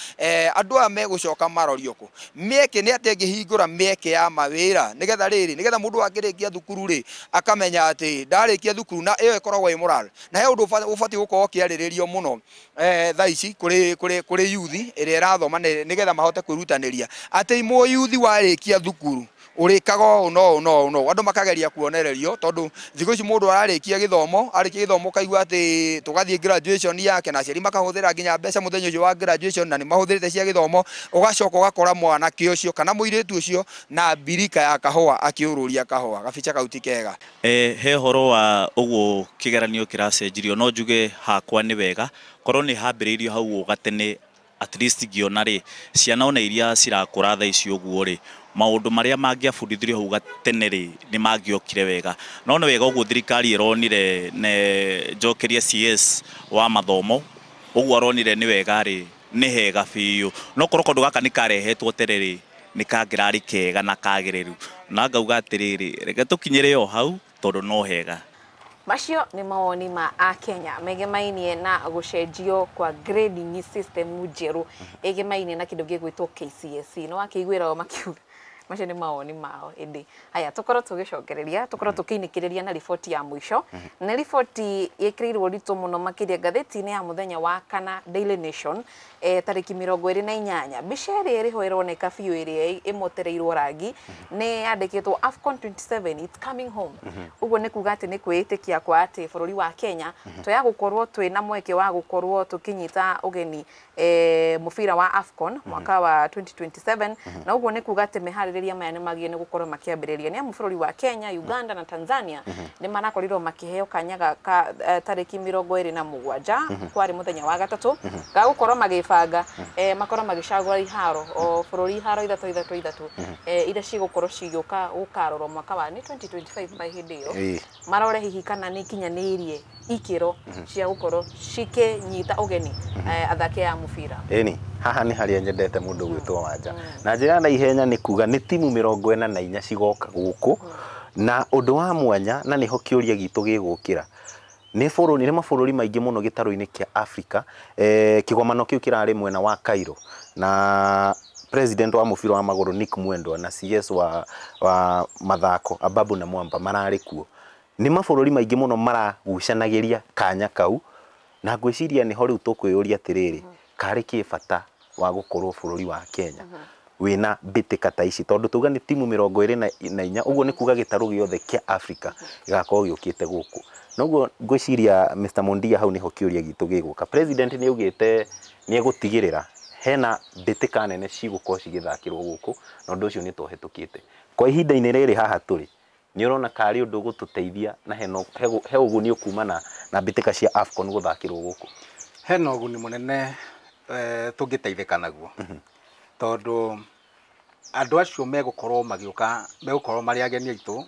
andũ aya megũcoka marorio kũ? Mĩeke nĩ atĩ ĩngĩhingũra mĩeke ya mawĩra nĩgetha rĩrĩ, nĩgetha mũndũ akĩrĩkia thukuru rĩ akamenya atĩ ndarĩkia thukuru, na ĩyo ĩkoragwo ĩ moral. Na he ũndũ ũbatiĩ gũkorwo ũkĩarĩrĩrio mũno thaa ici kũrĩ yuthi ĩrĩa ĩrathoma nĩgetha mahote kwĩrutanĩria atĩ mũyuthi warĩkia thukuru ũrĩkaga ũũ no ũũ no ũũ no ũũ. Andũ makageria kuonererio tondũ thikũ ici mũndũ ararĩkia gĩthomo, arĩkia gĩthomo ũkaigua atĩ tũgathiĩ graduation yake na aciari makahũthĩra nginya mbeca mũthenya ũcio wa graduation na nĩ mahũthĩrĩte cia gĩthomo, ũgacoka ũgakora mwanake ũcio kana mũirĩtu ũcio na mbirika ya kahũa akĩũrũria kahũa. Gabica kau ti kega. He ũhoro wa ũguo kĩgeranio kĩracenjirio, no njuge hakwa nĩ wega korwo nĩ hambĩrĩirio hau gatene, at least ngĩona rĩ ciana ona iria cirakũra thaa ici ũguo rĩ, maũndũ marĩa mangĩabundithirio hau gatene rĩ nĩ mangĩokire wega. No nĩ wega ũguo thirikari ĩronire ne njokeria CS wa mathomo ũguo aronire nĩ wega rĩ, nĩ hega biũ. No korwo kaũndũ gaka nĩ karehetwo tene rĩ, nĩ kangĩrarĩ kega na kagĩrĩru, na ngauga atĩrĩrĩ, reke tũkinyĩre o hau tondũ no hega. Macio nĩ mawoni ma Akenya megemainie na gũcenjio kwa grading system njerũ ĩgemainie na kĩndũ gĩgwĩtwo KCSE. No wakĩiguĩra o makiuga macio nĩ mawoni mao. Ĩndĩ haya tũkorwo tũgĩcokereria, tũkorwo tũkĩinĩkĩrĩria na riboti ya mũico. Nĩ riboti ĩkĩrĩirwo ũritũ mũno makĩria ngathĩti-inĩ ya mũthenya wa kana Daily Nation, tarĩki 28. Mbica ĩrĩa ĩrĩho ĩroneka biũ ĩrĩa ĩmotereirwo rangi nĩ yandĩkĩtwo AFCON 27 it's coming home. Ũguo nĩ kuga atĩ nĩ kwĩĩtĩkia kwa atĩ bũrũri wa Kenya tũya gũkorwo twĩna mweke wa gũkorwo tũkĩnyita ũgeni mũbira wa AFCON mwaka wa 2027, na ũguo nĩ kuga atĩ meharĩrĩria maya nĩ magĩrĩire nĩ gũkorwo makĩambĩrĩria. Nĩ amu bũrũri wa Kenya, Uganda na Tanzania nĩ marakorirwo makĩheo kanya ga tarĩki 27 kwarĩ mũthenya wa gatatũ ga gũkorwo magĩbanga, makorwo magĩcagũra iharo o bũrũri iharo ithatũ ithatũ ithatũ iria cigũkorwo cigĩũka gũkarorwo mwaka wa 2025 by hĩndĩ ĩyo, marore hihi kana nĩ ikinyanĩirie ikĩro cia gũkorwo cikĩnyita ũgeni athaki a mũbira. Ĩni haha nĩ harĩa nyendete mũndũ gwĩtwo Wanja. Na njĩra ya naihenya nĩ kuga nĩ timu 44 cigoka gũkũ, na ũndũ wa mwanya na nĩho kĩũria gitũ gĩgũkĩra nĩ bũrũri, nĩ mabũrũri maingĩ mũno gĩtarũ-inĩ kĩa Afrika. Kĩgomano kĩu kĩrarĩ mwena wa Cairo, na president wa mũbira wa magũrũ Nick Mwendwa na CS wa mathako Ababu na Mwamba mararĩ kuo. Nĩ mabũrũri maingĩ mũno maragucanagĩria kanya kau, na ngwĩciria nĩho rĩu tũkwĩyũria atĩrĩrĩ, karĩ kĩ bata wa gũkorwo bũrũri wa Kenya wĩna mbĩtĩka ta ici, tondũ tuga nĩ timu 24, ũguo nĩ kuga gĩtarũ gĩothe kĩa Africa gĩgakorwo gĩũkĩte gũkũ. Noguo ngwĩciria Mr. Mundia hau nĩho kĩũria gitũ gĩgũka. President nĩ augĩte nĩ egũtigĩrĩra hena mbĩtĩka nene cigũkorwo cigĩthakĩrwo gũkũ, na ũndũ ũcio nĩ tũhetũkĩte. Kwa ihinda-inĩ rĩrĩ haha tũrĩ, nĩ ũrona karĩ ũndũ ũgũtũteithia na he ũguni ũkumana na mbĩtĩka cia AFCON gũthakĩrwo gũkũ? Hena ũguni mũnene tũngĩteithĩka naguo, tondũ andũ acio megũkorwo magĩũka, megũkorwo marĩ ageni aitũ,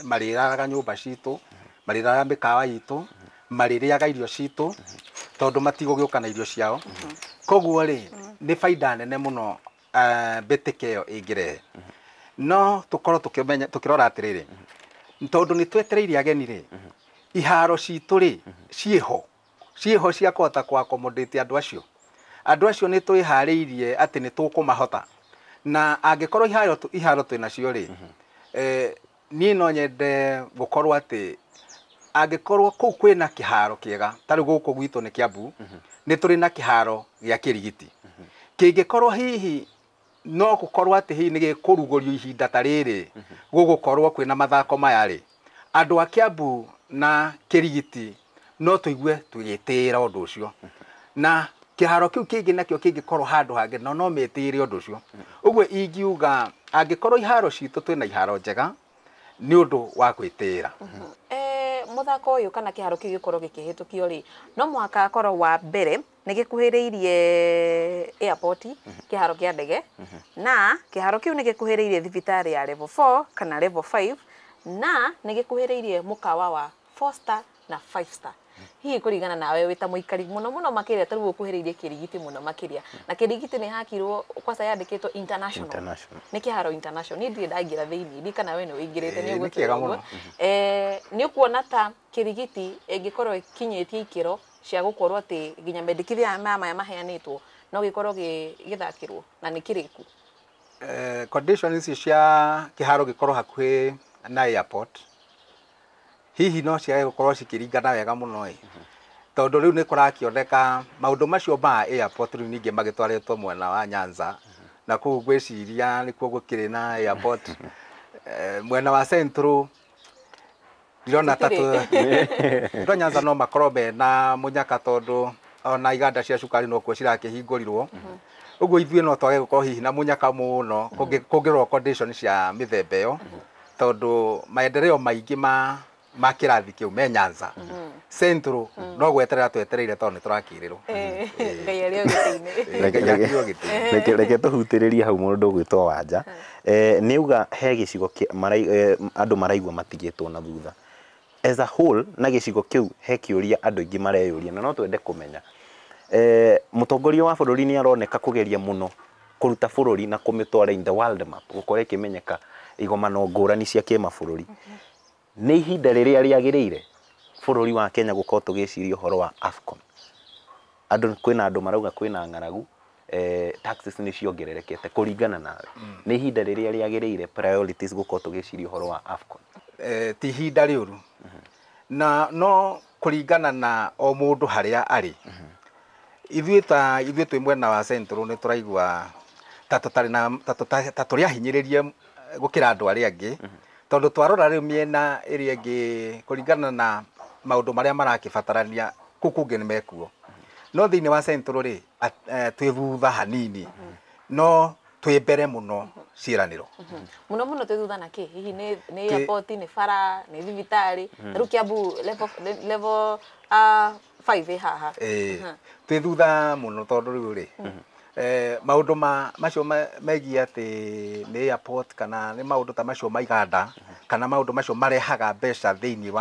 marĩraraga nyũmba citũ, marĩraraga mĩkawa itũ, marĩrĩaga irio citũ, tondũ matigũgĩũka na irio ciao. Koguo rĩ, nĩ baida nene mũno mbĩtĩka ĩyo ĩngĩrehe. No tũkorwo tũkĩmenya, tũkĩrora atĩrĩrĩ, tondũ nĩ twetereire ageni rĩ, iharo citũ rĩ, ciĩho cia kũhota kũ accommodate andũ acio. Andũ acio nĩ twĩharĩirie atĩ nĩ tũkũmahota, na angĩkorwo iharo twĩnacio rĩ, niĩ no nyende gũkorwo atĩ angĩkorwo kũu kwĩna kĩharo kĩega, ta rĩu gũkũ gwitũ nĩ Kiambu, nĩ tũrĩ na kĩharo gĩa Kĩrigiti. Kĩngĩkorwo hihi no gũkorwo atĩ hihi nĩ gĩkũrugũrio ihinda ta rĩrĩ, gũgũkorwo kwĩna mathako maya rĩ, andũ a Kiambu na Kĩrigiti no tũigue tũgĩtĩĩra ũndũ ũcio. Na kĩharo kĩu kĩngĩ nakĩo kĩngĩkorwo handũ hangĩ, no metĩĩre ũndũ ũcio. Ũguo ingiuga angĩkorwo iharo citũ twĩna iharo njega, nĩ ũndũ wa gwĩtĩĩra. Mũthako ũyũ kana kĩharo kĩu gĩkorwo gĩkĩhĩtũkio rĩ, no mũhaka akorwo wa mbere nĩ gĩkuhĩrĩirie airport, kĩharo kĩa ndege, na kĩharo kĩu nĩ gĩkuhĩrĩirie thibitarĩ ya level 4 kana level 5, na nĩ gĩkuhĩrĩirie mũkawa wa 4 star na 5 star. Hihi kũringana nawe wĩ ta mũikari mũno mũno makĩria, ta rĩu ũkuhĩrĩirie Kĩrigiti mũno makĩria, na Kĩrigiti nĩ hakirwo kwaca yandĩkĩtwo international, nĩ kĩharo international. Niĩ ndirĩ ndaingĩra thĩinĩ, ndi kana we nĩ ũingĩrĩte, nĩ ũgũtwĩra ũguo. Nĩ ũkuona ta Kĩrigiti ĩngĩkorwo ĩkinyĩtie ikĩro cia gũkorwo atĩ nginya mendekithia maya maheanĩtwo no gĩkorwo gĩthakĩrwo na nĩ kĩrĩku? Conditions ici cia kĩharo gĩkorwo hakuhĩ na airport hihi no ciage gũkorwo cikĩringana wega mũno ĩ, tondũ rĩu nĩ kũrakĩoneka maũndũ macio ma airport rĩu ningĩ magĩtwarĩtwo mwena wa Nyanza, na kũu ngwĩciria nĩkuo gũkĩrĩ na airport. Mwena wa Central ndirona ta tũ Nyanza no makorwo mena mũnyaka, tondũ ona iganda cia cukari no kuo cirakĩhingũrirwo. Ũguo ithuĩ no twage gũkorwo hihi na mũnyaka mũno kũngĩrorwo condition cia mĩthemba ĩyo, tondũ maendeleo maingĩ ma kĩrathi kĩu me Nyanza. Central no gweterera twetereire tondũ nĩ tũrakĩrĩrwo. Ngai arĩ o gĩtĩ-inĩ. Reke tũhutĩrĩrie hau mũndũ ũgwĩtwo Wanja. Nĩ auga he gĩcigo andũ maraigua matigĩtwo na thutha as a whole, na gĩcigo kĩu he kĩũria andũ aingĩ mareyũria na no twende kũmenya. Mũtongoria wa bũrũri nĩ aroneka kũgeria mũno kũruta bũrũri na kũmĩtwara in the world map, gũkorwo ĩkĩmenyeka igomano ngũrani cia kĩmabũrũri. Nĩ ihinda rĩrĩa rĩagĩrĩire bũrũri wa Kenya gũkorwo tũgĩciria ũhoro wa AFCON? Andũ kwĩna andũ marauga kwĩna ng'aragu, taxes nĩ ciongererekete. Kũringana nawe, nĩ ihinda rĩrĩa rĩagĩrĩire priorities gũkorwo tũgĩciria ũhoro wa AFCON? Ti ihinda rĩũru, na no kũringana na o mũndũ harĩa arĩ. Ithuĩ ta ithuĩ twĩ mwena wa Central nĩ tũraigua ta tũtarĩ na ta tũrĩ ahinyĩrĩrie gũkĩra andũ arĩa angĩ, tondũ twarora rĩu mĩena ĩrĩa ĩngĩ kũringana na maũndũ marĩa marakĩbatarania kũu kũngĩ nĩ mekuo, no thĩinĩ wa Central rĩ, twĩ thutha hanini, no twĩ mbere mũno ciĩranĩro. Mũno mũno twĩ thutha na kĩ? Hihi nĩ airport, nĩ bara, nĩ thibitarĩ? Rĩu Kiambu level 5 ĩ haha. Twĩ thutha mũno, tondũ rĩu rĩ, maũndũ macio megiĩ atĩ nĩ airport kana nĩ maũndũ ta macio ma iganda kana maũndũ macio marehaga mbeca thĩinĩ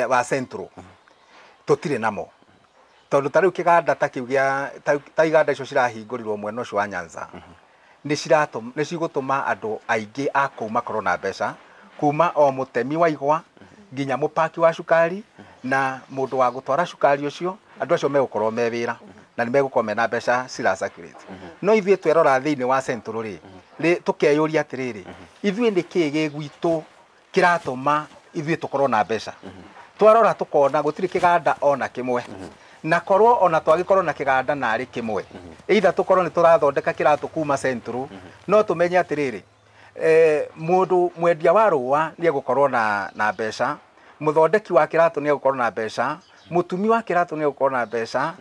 wa Central tũtirĩ namo, tondũ ta rĩu kĩganda ta kĩu gĩa ta iganda icio cirahingũrirwo mwena ũcio wa Nyanza nĩ cigũtũma andũ aingĩ a kũu makorwo na mbeca, kuma o mũtemi wa igwa nginya mũpaki wa cukari na mũndũ wa gũtwara cukari ũcio, andũ acio megũkorwo me wĩra na nĩ megũkorwo mena mbeca cira circulate. No ithuĩ twerora thĩinĩ wa Central rĩ, tũkeyũria atĩrĩrĩ, ithuĩ nĩ kĩĩ gĩ gwitũ kĩratũma ithuĩ tũkorwo na mbeca? Twarora tũkona gũtirĩ kĩganda ona kĩmwe. Na korwo ona twagĩkorwo na kĩganda narĩ kĩmwe, either tũkorwo nĩ tũrathondeka kĩratũ kuma Central, no tũmenye atĩrĩrĩ, mũndũ mwendia wa rũa nĩ egũkorwo na mbeca, mũthondeki wa kĩratũ nĩ egũkorwo na mbeca, mũtumi wa kĩratũ nĩ egũkorwo na mbeca,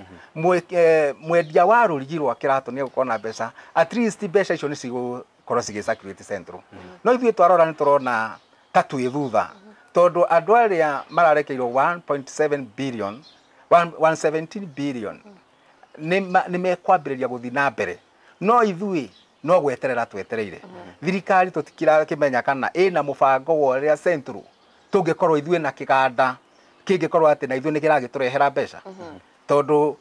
mwendia wa rũrigi rwa kĩratũ nĩ egũkorwo na mbeca. At least mbeca icio nĩ cigũkorwo cigĩ circulate Central. No ithuĩ twarora nĩ tũrona ta twĩ thutha, tondũ andũ arĩa mararekeirwo 1.7 billion, 117 billion nĩ mekwambĩrĩria gũthiĩ na mbere, no ithuĩ no gweterera twetereire. Thirikari tũtikirakĩmenya kana ĩna mũbango wa ũrĩa Central tũngĩkorwo ithuĩ na kĩganda kĩngĩkorwo atĩ na ithuĩ nĩ kĩragĩtũrehera mbeca, tondũ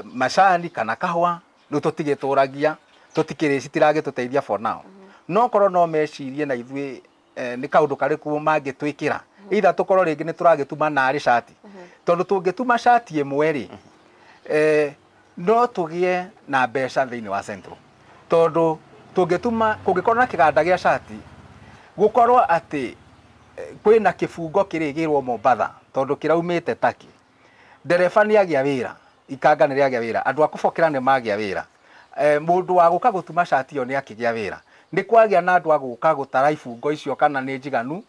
macani kana kahũa rĩu tũtigĩtũragia, tũtikĩrĩ citiragĩtũteithia for now. No korwo no mecirie na ithuĩ nĩ kaũndũ karĩkũ mangĩtwĩkĩra, either tũkorwo rĩngĩ nĩ tũragĩtuma narĩ cati, tondũ tũngĩtuma cati ĩmwe rĩ, no tũgĩe na mbeca thĩinĩ wa Central, tondũ tũngĩtuma kũngĩkorwo na kĩganda gĩa cati, gũkorwo atĩ kwĩna kĩbungo kĩrĩgĩrwo Mombatha tondũ kĩraumĩte Turkey, ndereba nĩ agĩa wĩra, ikanga nĩ rĩagĩa wĩra, andũ a kũbokera nĩ magĩa wĩra, mũndũ wa gũka gũtuma cati ĩyo nĩ akĩgĩa wĩra, nĩ kwagĩa na andũ a gũka gũtara ibungo icio kana nĩ njiganu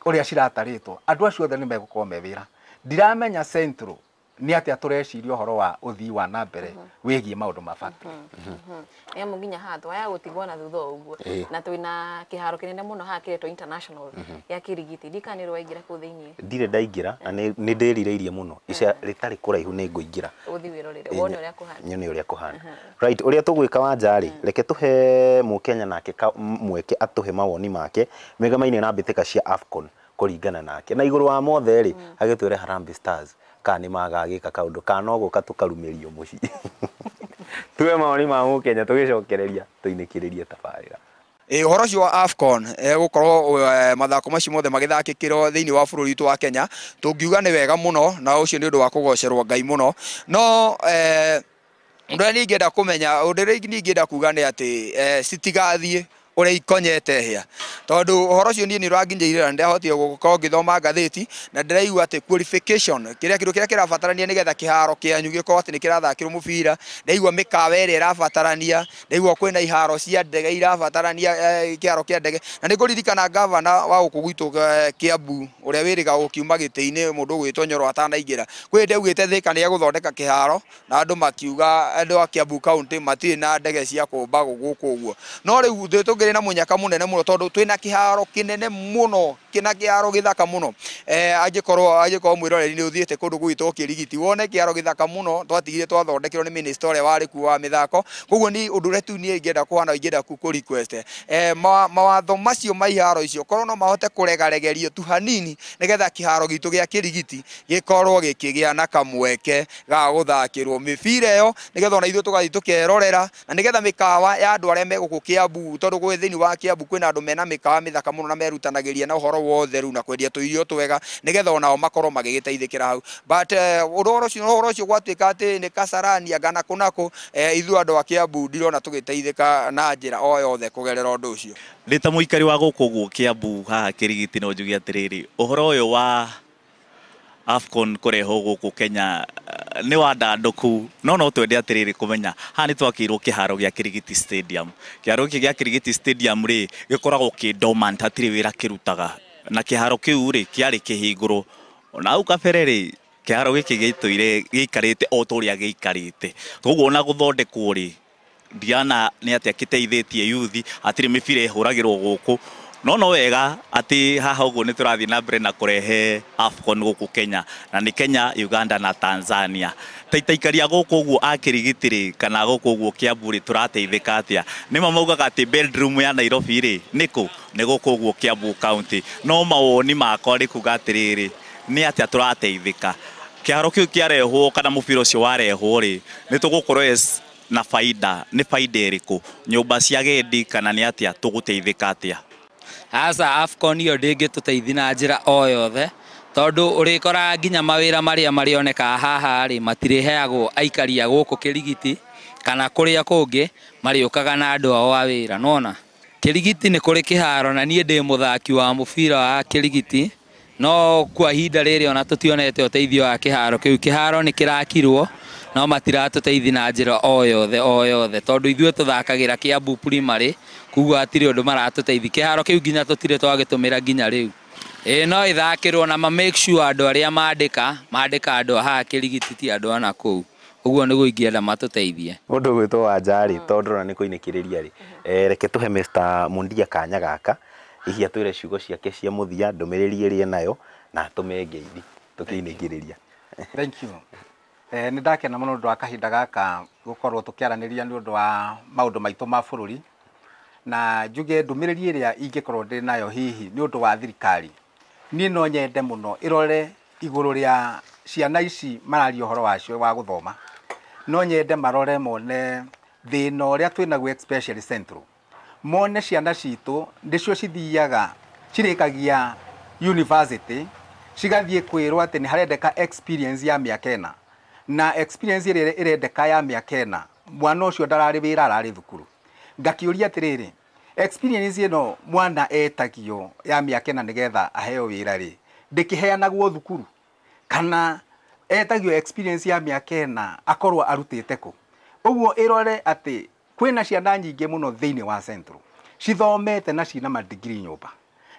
ũrĩa ciratarĩtwo, andũ acio othe nĩ megũkorwo me wĩra. Ndiramenya Central nĩ atĩa tũreciria ũhoro wa ũthii wa na mbere wĩgiĩ maũndũ ma factory. Nĩ amu nginya haha twaya gũtigwo na thutha ũguo, na twĩna kĩharo kĩnene mũno haha kĩretwo international ya Kĩrigiti. Ndikana nĩ waingĩra kũu thĩiniĩ? Ndirĩ ndaingĩra na nĩ ndĩrirĩirie mũno, ica rĩtarĩ kũraihu nĩ ngũingĩra. Ũthiĩ wĩrorere wone ũrĩa kũhana. Nyone ũrĩa kũhana. Right, ũrĩa tũgwĩka wanja rĩ, reke tũhe mũkenya nake mweke atũhe mawoni make mĩgamaine na mbĩtĩka cia AFCON kũringana nake, na igũrũ wa mothe rĩ, agĩtwĩre Harambee Stars kana nĩ magagĩka kaũndũ kana no gũka tũkarumĩrio mũciĩ. Tuwe mawoni ma mũkenya tũgĩcokereria tũinĩkĩrĩrie tabarĩra. Ũhoro ũcio wa AFCON gũkorwo mathako macio mothe magĩthakĩkĩrwo thĩinĩ wa bũrũri witũ wa Kenya, tũngiuga nĩ wega mũno, na ũcio nĩ ũndũ wa kũgocerwo Ngai mũno. No ũndũ ũrĩa niĩ ingĩenda kũmenya, ũndũ ũrĩa niĩ ingĩenda kuga nĩ atĩ citigathiĩ ũrĩa ikonyete hĩa, tondũ ũhoro ũcio niĩ nĩ ũranginyĩire na ndĩrahotire gũkorwo ngĩthoma ngathĩti, na ndĩraigua atĩ qualification kĩrĩa kĩndũ kĩrĩa kĩrabatarania nĩgetha kĩharo kĩanyu gĩkorwo atĩ nĩ kĩrathakĩrwo mũbira, ndaigua mĩkawa ĩrĩa ĩrabatarania, ndaigua kwĩna iharo cia ndege irabatarania, kĩharo kĩa ndege. Na nĩ ngũririkana gavana wa gũkũ gwitũ Kiambu ũrĩa wĩrĩga gũkiuma gĩtĩ-inĩ, mũndũ ũgwĩtwo Nyoro atanaingĩra, kwĩ hĩndĩ augĩte Thika nĩ egũthondeka kĩharo, na andũ makiuga andũ a Kiambu County matirĩ na ndege cia kũmba gũkũ ũguo. No rĩu tũngĩrĩ na mũnyaka mũnene mũno, tondũ twĩna kĩharo kĩnene mũno, kĩna kĩharo gĩthaka mũno. Angĩkorwo mwĩroreri nĩ ũthiĩte kũndũ gwitũ Kĩrigiti wone kĩharo gĩthaka mũno twatigire twathondekirwo nĩ minister ũrĩa warĩ kuo wa mĩthako. Koguo ni ũndũ ũrĩa tu niĩ ingĩenda kũhana, ingĩenda kũ request mawatho macio ma iharo icio korwo no mahote kũregaregerio tu hanini, nĩgetha kĩharo gitũ gĩa Kĩrigiti gĩkorwo gĩkĩgĩa na kamweke ga gũthakĩrwo mĩbira ĩyo, nĩgetha ona ithuĩ tũgathiĩ tũkerorera, na nĩgetha mĩkawa ya andũ arĩa me gũkũ Kiambu, tondũ gwĩ thĩinĩ wa Kiambu kwĩna andũ mena mĩkawa mĩthaka mũno na merutanagĩria na ũhoro wa ũtheru na kwendia tũirio twega, nĩgetha onao makorwo magĩgĩteithĩkĩra hau. But ũhoro ũcio gwatuĩka atĩ nĩ Kasarani anga na kũ na kũ, ithuĩ andũ a Kiambu ndirona tũgĩteithĩka na njĩra o yothe kũgerera ũndũ ũcio. Ndĩ ta mũikari wa gũkũ ũguo Kiambu haha Kĩrigiti, no njuge atĩrĩrĩ, ũhoro ũyũ wa AFCON kũrehwo gũkũ Kenya nĩ wandandũku, no twende atĩrĩrĩ kũmenya haha nĩ twakĩirwo kĩharo gĩa Kĩrigiti Stadium. Kĩharo gĩkĩ gĩa Kĩrigiti Stadium rĩ, gĩkoragwo kĩ dormant, hatirĩ wĩra kĩrutaga, na kĩharo kĩu rĩ kĩarĩ kĩhingũrwo ona hau kabere rĩ, kĩharo gĩkĩ gĩtũire gĩikarĩte o ta ũrĩa gĩikarĩte. Koguo ona gũthondekwo rĩ, ndiana nĩ atĩa kĩteithĩtie yuthi, hatirĩ mĩbira ĩhũragĩrwo gũkũ. No wega atĩ haha ũguo nĩ tũrathiĩ na mbere na kũrehe AFCON gũkũ Kenya, na nĩ Kenya, Uganda na Tanzania. Taikaria gũkũ ũguo a Kĩrigiti rĩ, kana gũkũ ũguo Kiambu rĩ, tũrateithĩka atĩa? Nĩma maugaga atĩ bedroom ya Nairobi rĩ, nĩkũ? Nĩ gũkũ ũguo Kiambu County. No mawoni makwa nĩ kuga atĩrĩrĩ, nĩ atĩa tũrateithĩka? Kĩharo kĩu kĩarehwo kana mũbira ũcio warehwo rĩ, nĩ tũgũkorwo na faida, nĩ faida ĩrĩkũ? Nyũmba cia agendi kana nĩ atĩa tũgũteithĩka atĩa? Aca AFCON ĩyo ndĩngĩtũteithia na njĩra o yothe, tondũ ũrĩkoraga nginya mawĩra marĩa marĩonekaga haha rĩ, matirĩheagwo aikari a gũkũ Kĩrigiti kana kũrĩa kũngĩ, marĩũkaga na andũ ao a wĩra. Nĩwona Kĩrigiti nĩ kũrĩ kĩharo, na niĩ ndĩ mũthaki wa mũbira wa Kĩrigiti, No kwa ihinda rĩrĩ ona tũtionete ũteithio wa kĩharo kĩu. Kĩharo nĩ kĩrakirwo no matiratũteithia na njĩra o yothe o yothe, tondũ ithuĩ tũthakagĩra Kiambu Primary, koguo hatirĩ ũndũ maratũteithia. Kĩharo kĩu nginya tũtirĩ twagĩtũmĩra nginya rĩu. Ĩĩ no ĩthakĩrwo na ma make sure andũ arĩa mandĩka mandĩka andũ a haha Kĩrigiti ti andũ a nakũu. Ũguo nĩguo ingĩenda matũteithie. Mũndũ ũgwĩtwo Wanja rĩ, tondũ ndĩrona nĩ kũinĩkĩrĩria rĩ, reke tũhe Mr. Mundia kanya gaka, hihi atwĩre ciugo ciake cia mũthia, ndũmĩrĩri ĩrĩa enayo, na atũme ngeithi tũkĩinĩkĩrĩria. Thank you. Nĩ ndakena mũno ũndũ wa kahinda gaka gũkorwo tũkĩaranĩria nĩ ũndũ wa maũndũ maitũ ma bũrũri, na njuge ndũmĩrĩri ĩrĩa ingĩkorwo ndĩ nayo hihi nĩ ũndũ wa thirikari, niĩ no nyende mũno ĩrore igũrũ rĩa ciana ici mararia ũhoro wacio wa gũthoma. No nyende marore mone thĩna ũrĩa twĩnaguo especially Central, mone ciana citũ nĩcio cithiaga cirĩkagia university cigathiĩ kwĩrwo atĩ nĩ harendeka experience ya mĩaka ĩna, na experience ĩrĩa ĩrendeka ya mĩaka ĩna mwana ũcio ndararĩ wĩra, ararĩ thukuru. Ngakĩũria atĩrĩrĩ, experience ĩno mwana etagio ya mĩaka ĩna nĩgetha aheo wĩra rĩ, ndĩkĩheanagwo thukuru kana etagio experience ya mĩaka ĩna akorwo arutĩte kũ? Ũguo ĩrore atĩ kwĩna ciana nyingĩ mũno thĩinĩ wa Central cithomete na cina madigiri nyũmba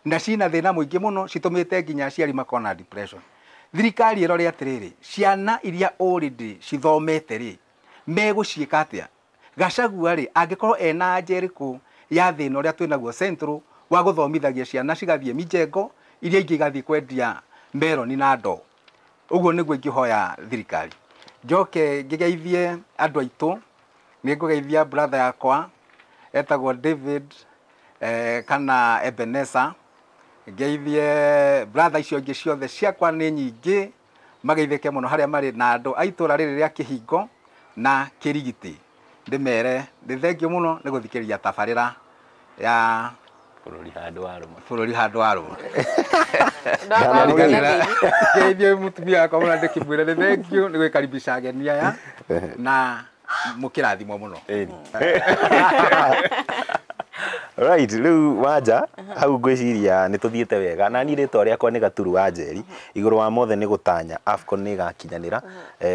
na cina thĩna mũingĩ mũno, citũmĩte nginya aciari makorwo na depression. Thirikari ĩrore atĩrĩrĩ, ciana iria already cithomete rĩ, megũciĩka atĩa? Gachagua rĩ, angĩkorwo ena anja ĩrĩkũ ya thĩna ũrĩa twĩnaguo Central wa gũthomithagia ciana cigathiĩ mijengo iria ingĩ igathiĩ kwendia meroni na ndoo. Ũguo nĩguo ingĩhoya thirikari. Njoke ngĩgeithie andũ aitũ, nĩ ngũgeithia brother yakwa etagwo David kana Ebenesa, ngeithie brother icio ingĩ ciothe ciakwa nĩ nyingĩ, mageithĩke mũno harĩa marĩ, na andũ a itũra rĩrĩ rĩa Kĩhingo na Kĩrigiti. Ndĩmere nĩ thengio mũno nĩ gũthikĩrĩria tabarĩra ya bũrũri handũ wa rũma. Bũrũri handũ wa rũma. Ngeithie mũtumia wakwa mũno ndĩkĩmwĩre nĩ thengio nĩ gwĩkaribisha ageni aya na mũkĩrathimwo mũno. Right, rĩu Wanja, hau ngwĩciria nĩ tũthiĩte wega, na niĩ rĩtwa rĩakwa nĩ Gaturu wa Njeri. Igũrũ wa mothe nĩ gũtanya AFCON nĩ ĩgakinyanĩra,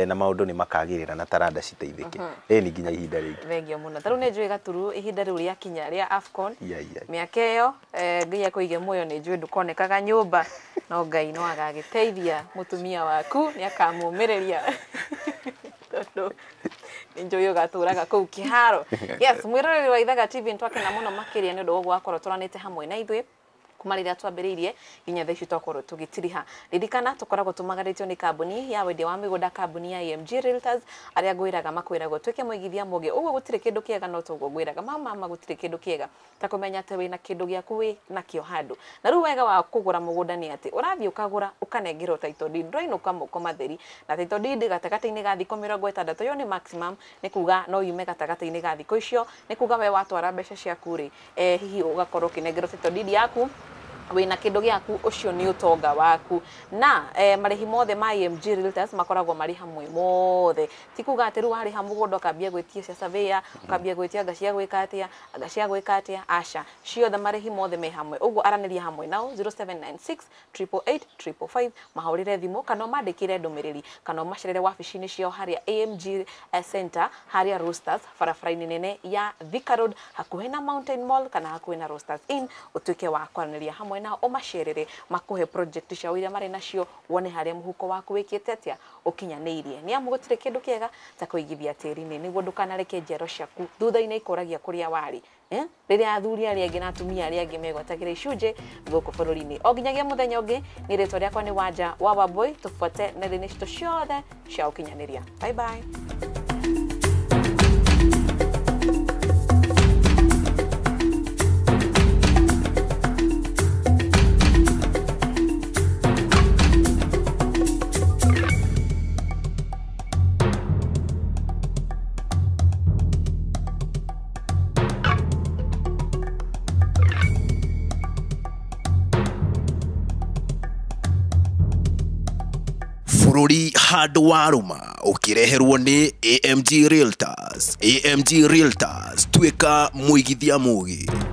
na maũndũ nĩ makagĩrĩra na taranda citeithĩke. Ĩni nginya ihinda rĩngĩ. Thengio mũno. Ta rĩu nĩ njũĩ Gaturu ihinda rĩu rĩakinya rĩa AFCON, mĩaka ĩyo Ngai akũige muoyo, nĩ njũĩ ndũkonekaga nyũmba, no Ngai no agagĩteithia mũtumia waku, nĩ akamũmĩrĩria tondũ nĩ njũĩ ũgatũraga kũu kĩharo. Yes, mwĩroreri wa Ithaga TV, nĩtwakena mũno makĩria nĩ ũndũ wa gwakorwo tũranĩte hamwe na ithuĩ kuma rĩrĩa twambĩrĩirie nginya thaa ici twakorwo tũgĩtiriha. Ririkana tũkoragwo tũmagarĩtio nĩ kambuni ya wendia wa mĩgũnda, kambuni ya AMG Realtors, arĩa ngwĩraga makwĩragwo tuĩke mũigithia mũgĩ. Ũguo gũtirĩ kĩndũ kĩega no toguo ngwĩraga mama, gũtirĩ kĩndũ kĩega ta kũmenya atĩ wĩna kĩndũ gĩaku wĩ nakĩo handũ. Na rĩu wega wa kũgũra mũgũnda nĩ atĩ ũrathiĩ ũkagũra ũkanengerwo title deed, ndũrainũka moko matheri, na title deed gatagatĩ-inĩ ga thikũ 60 yo nĩ maximum, nĩ kuga no yume gatagatĩ-inĩ ga thikũ icio, nĩ kuga we watwara mbeca ciaku rĩ, hihi ũgakorwo ũkĩnengerwo title deed yaku wĩna kĩndũ gĩaku, ũcio nĩ ũtonga waku. Na marĩhi mothe ma AMG Realtors makoragwo marĩ hamwe mothe, ti kuga atĩ rĩu warĩha mũgũnda ũkambia gwĩtia cia surveyor, ũkambia gwĩtia anga cia gwĩka atĩa, anga cia gwĩka atĩa, aca, ciothe marĩhi mothe me hamwe. Ũguo aranĩria hamwe nao 0796 888 555, mahũrĩre thimũ kana ũmandĩkĩre ndũmĩrĩri kana ũmacerere wabici-inĩ ciao harĩa AMG Center, harĩa Roasters, barabara-inĩ nene ya Thika Road, hakuhĩ na Mountain Mall kana hakuhĩ na Roasters Inn, ũtuĩke wa kwaranĩria hamwe nao, ũmacerere makuhe project ciao iria marĩ nacio, wone harĩa mũhuko waku wĩkĩte atĩa ũkinyanĩirie. Nĩ amu gũtirĩ kĩndũ kĩega ta kũigithia tĩri-inĩ, nĩguo ndũkanareke njiaro ciaku thutha-inĩ ikũragia kũrĩa warĩ, rĩrĩa athuri arĩa angĩ na atumia arĩa angĩ megwatagĩra icunjĩ gũkũ bũrũri-inĩ. O nginyagia mũthenya ũngĩ, nĩ rĩtwa rĩakwa nĩ Wanja wa Wambui, tũbuate nenda-inĩ citũ ciothe cia ũkinyanĩria. Bye bye. Bũrũri handũ warũma ũkĩreherwo nĩ AMG Realtors. AMG Realtors, tuĩka mũigithia mũgĩ.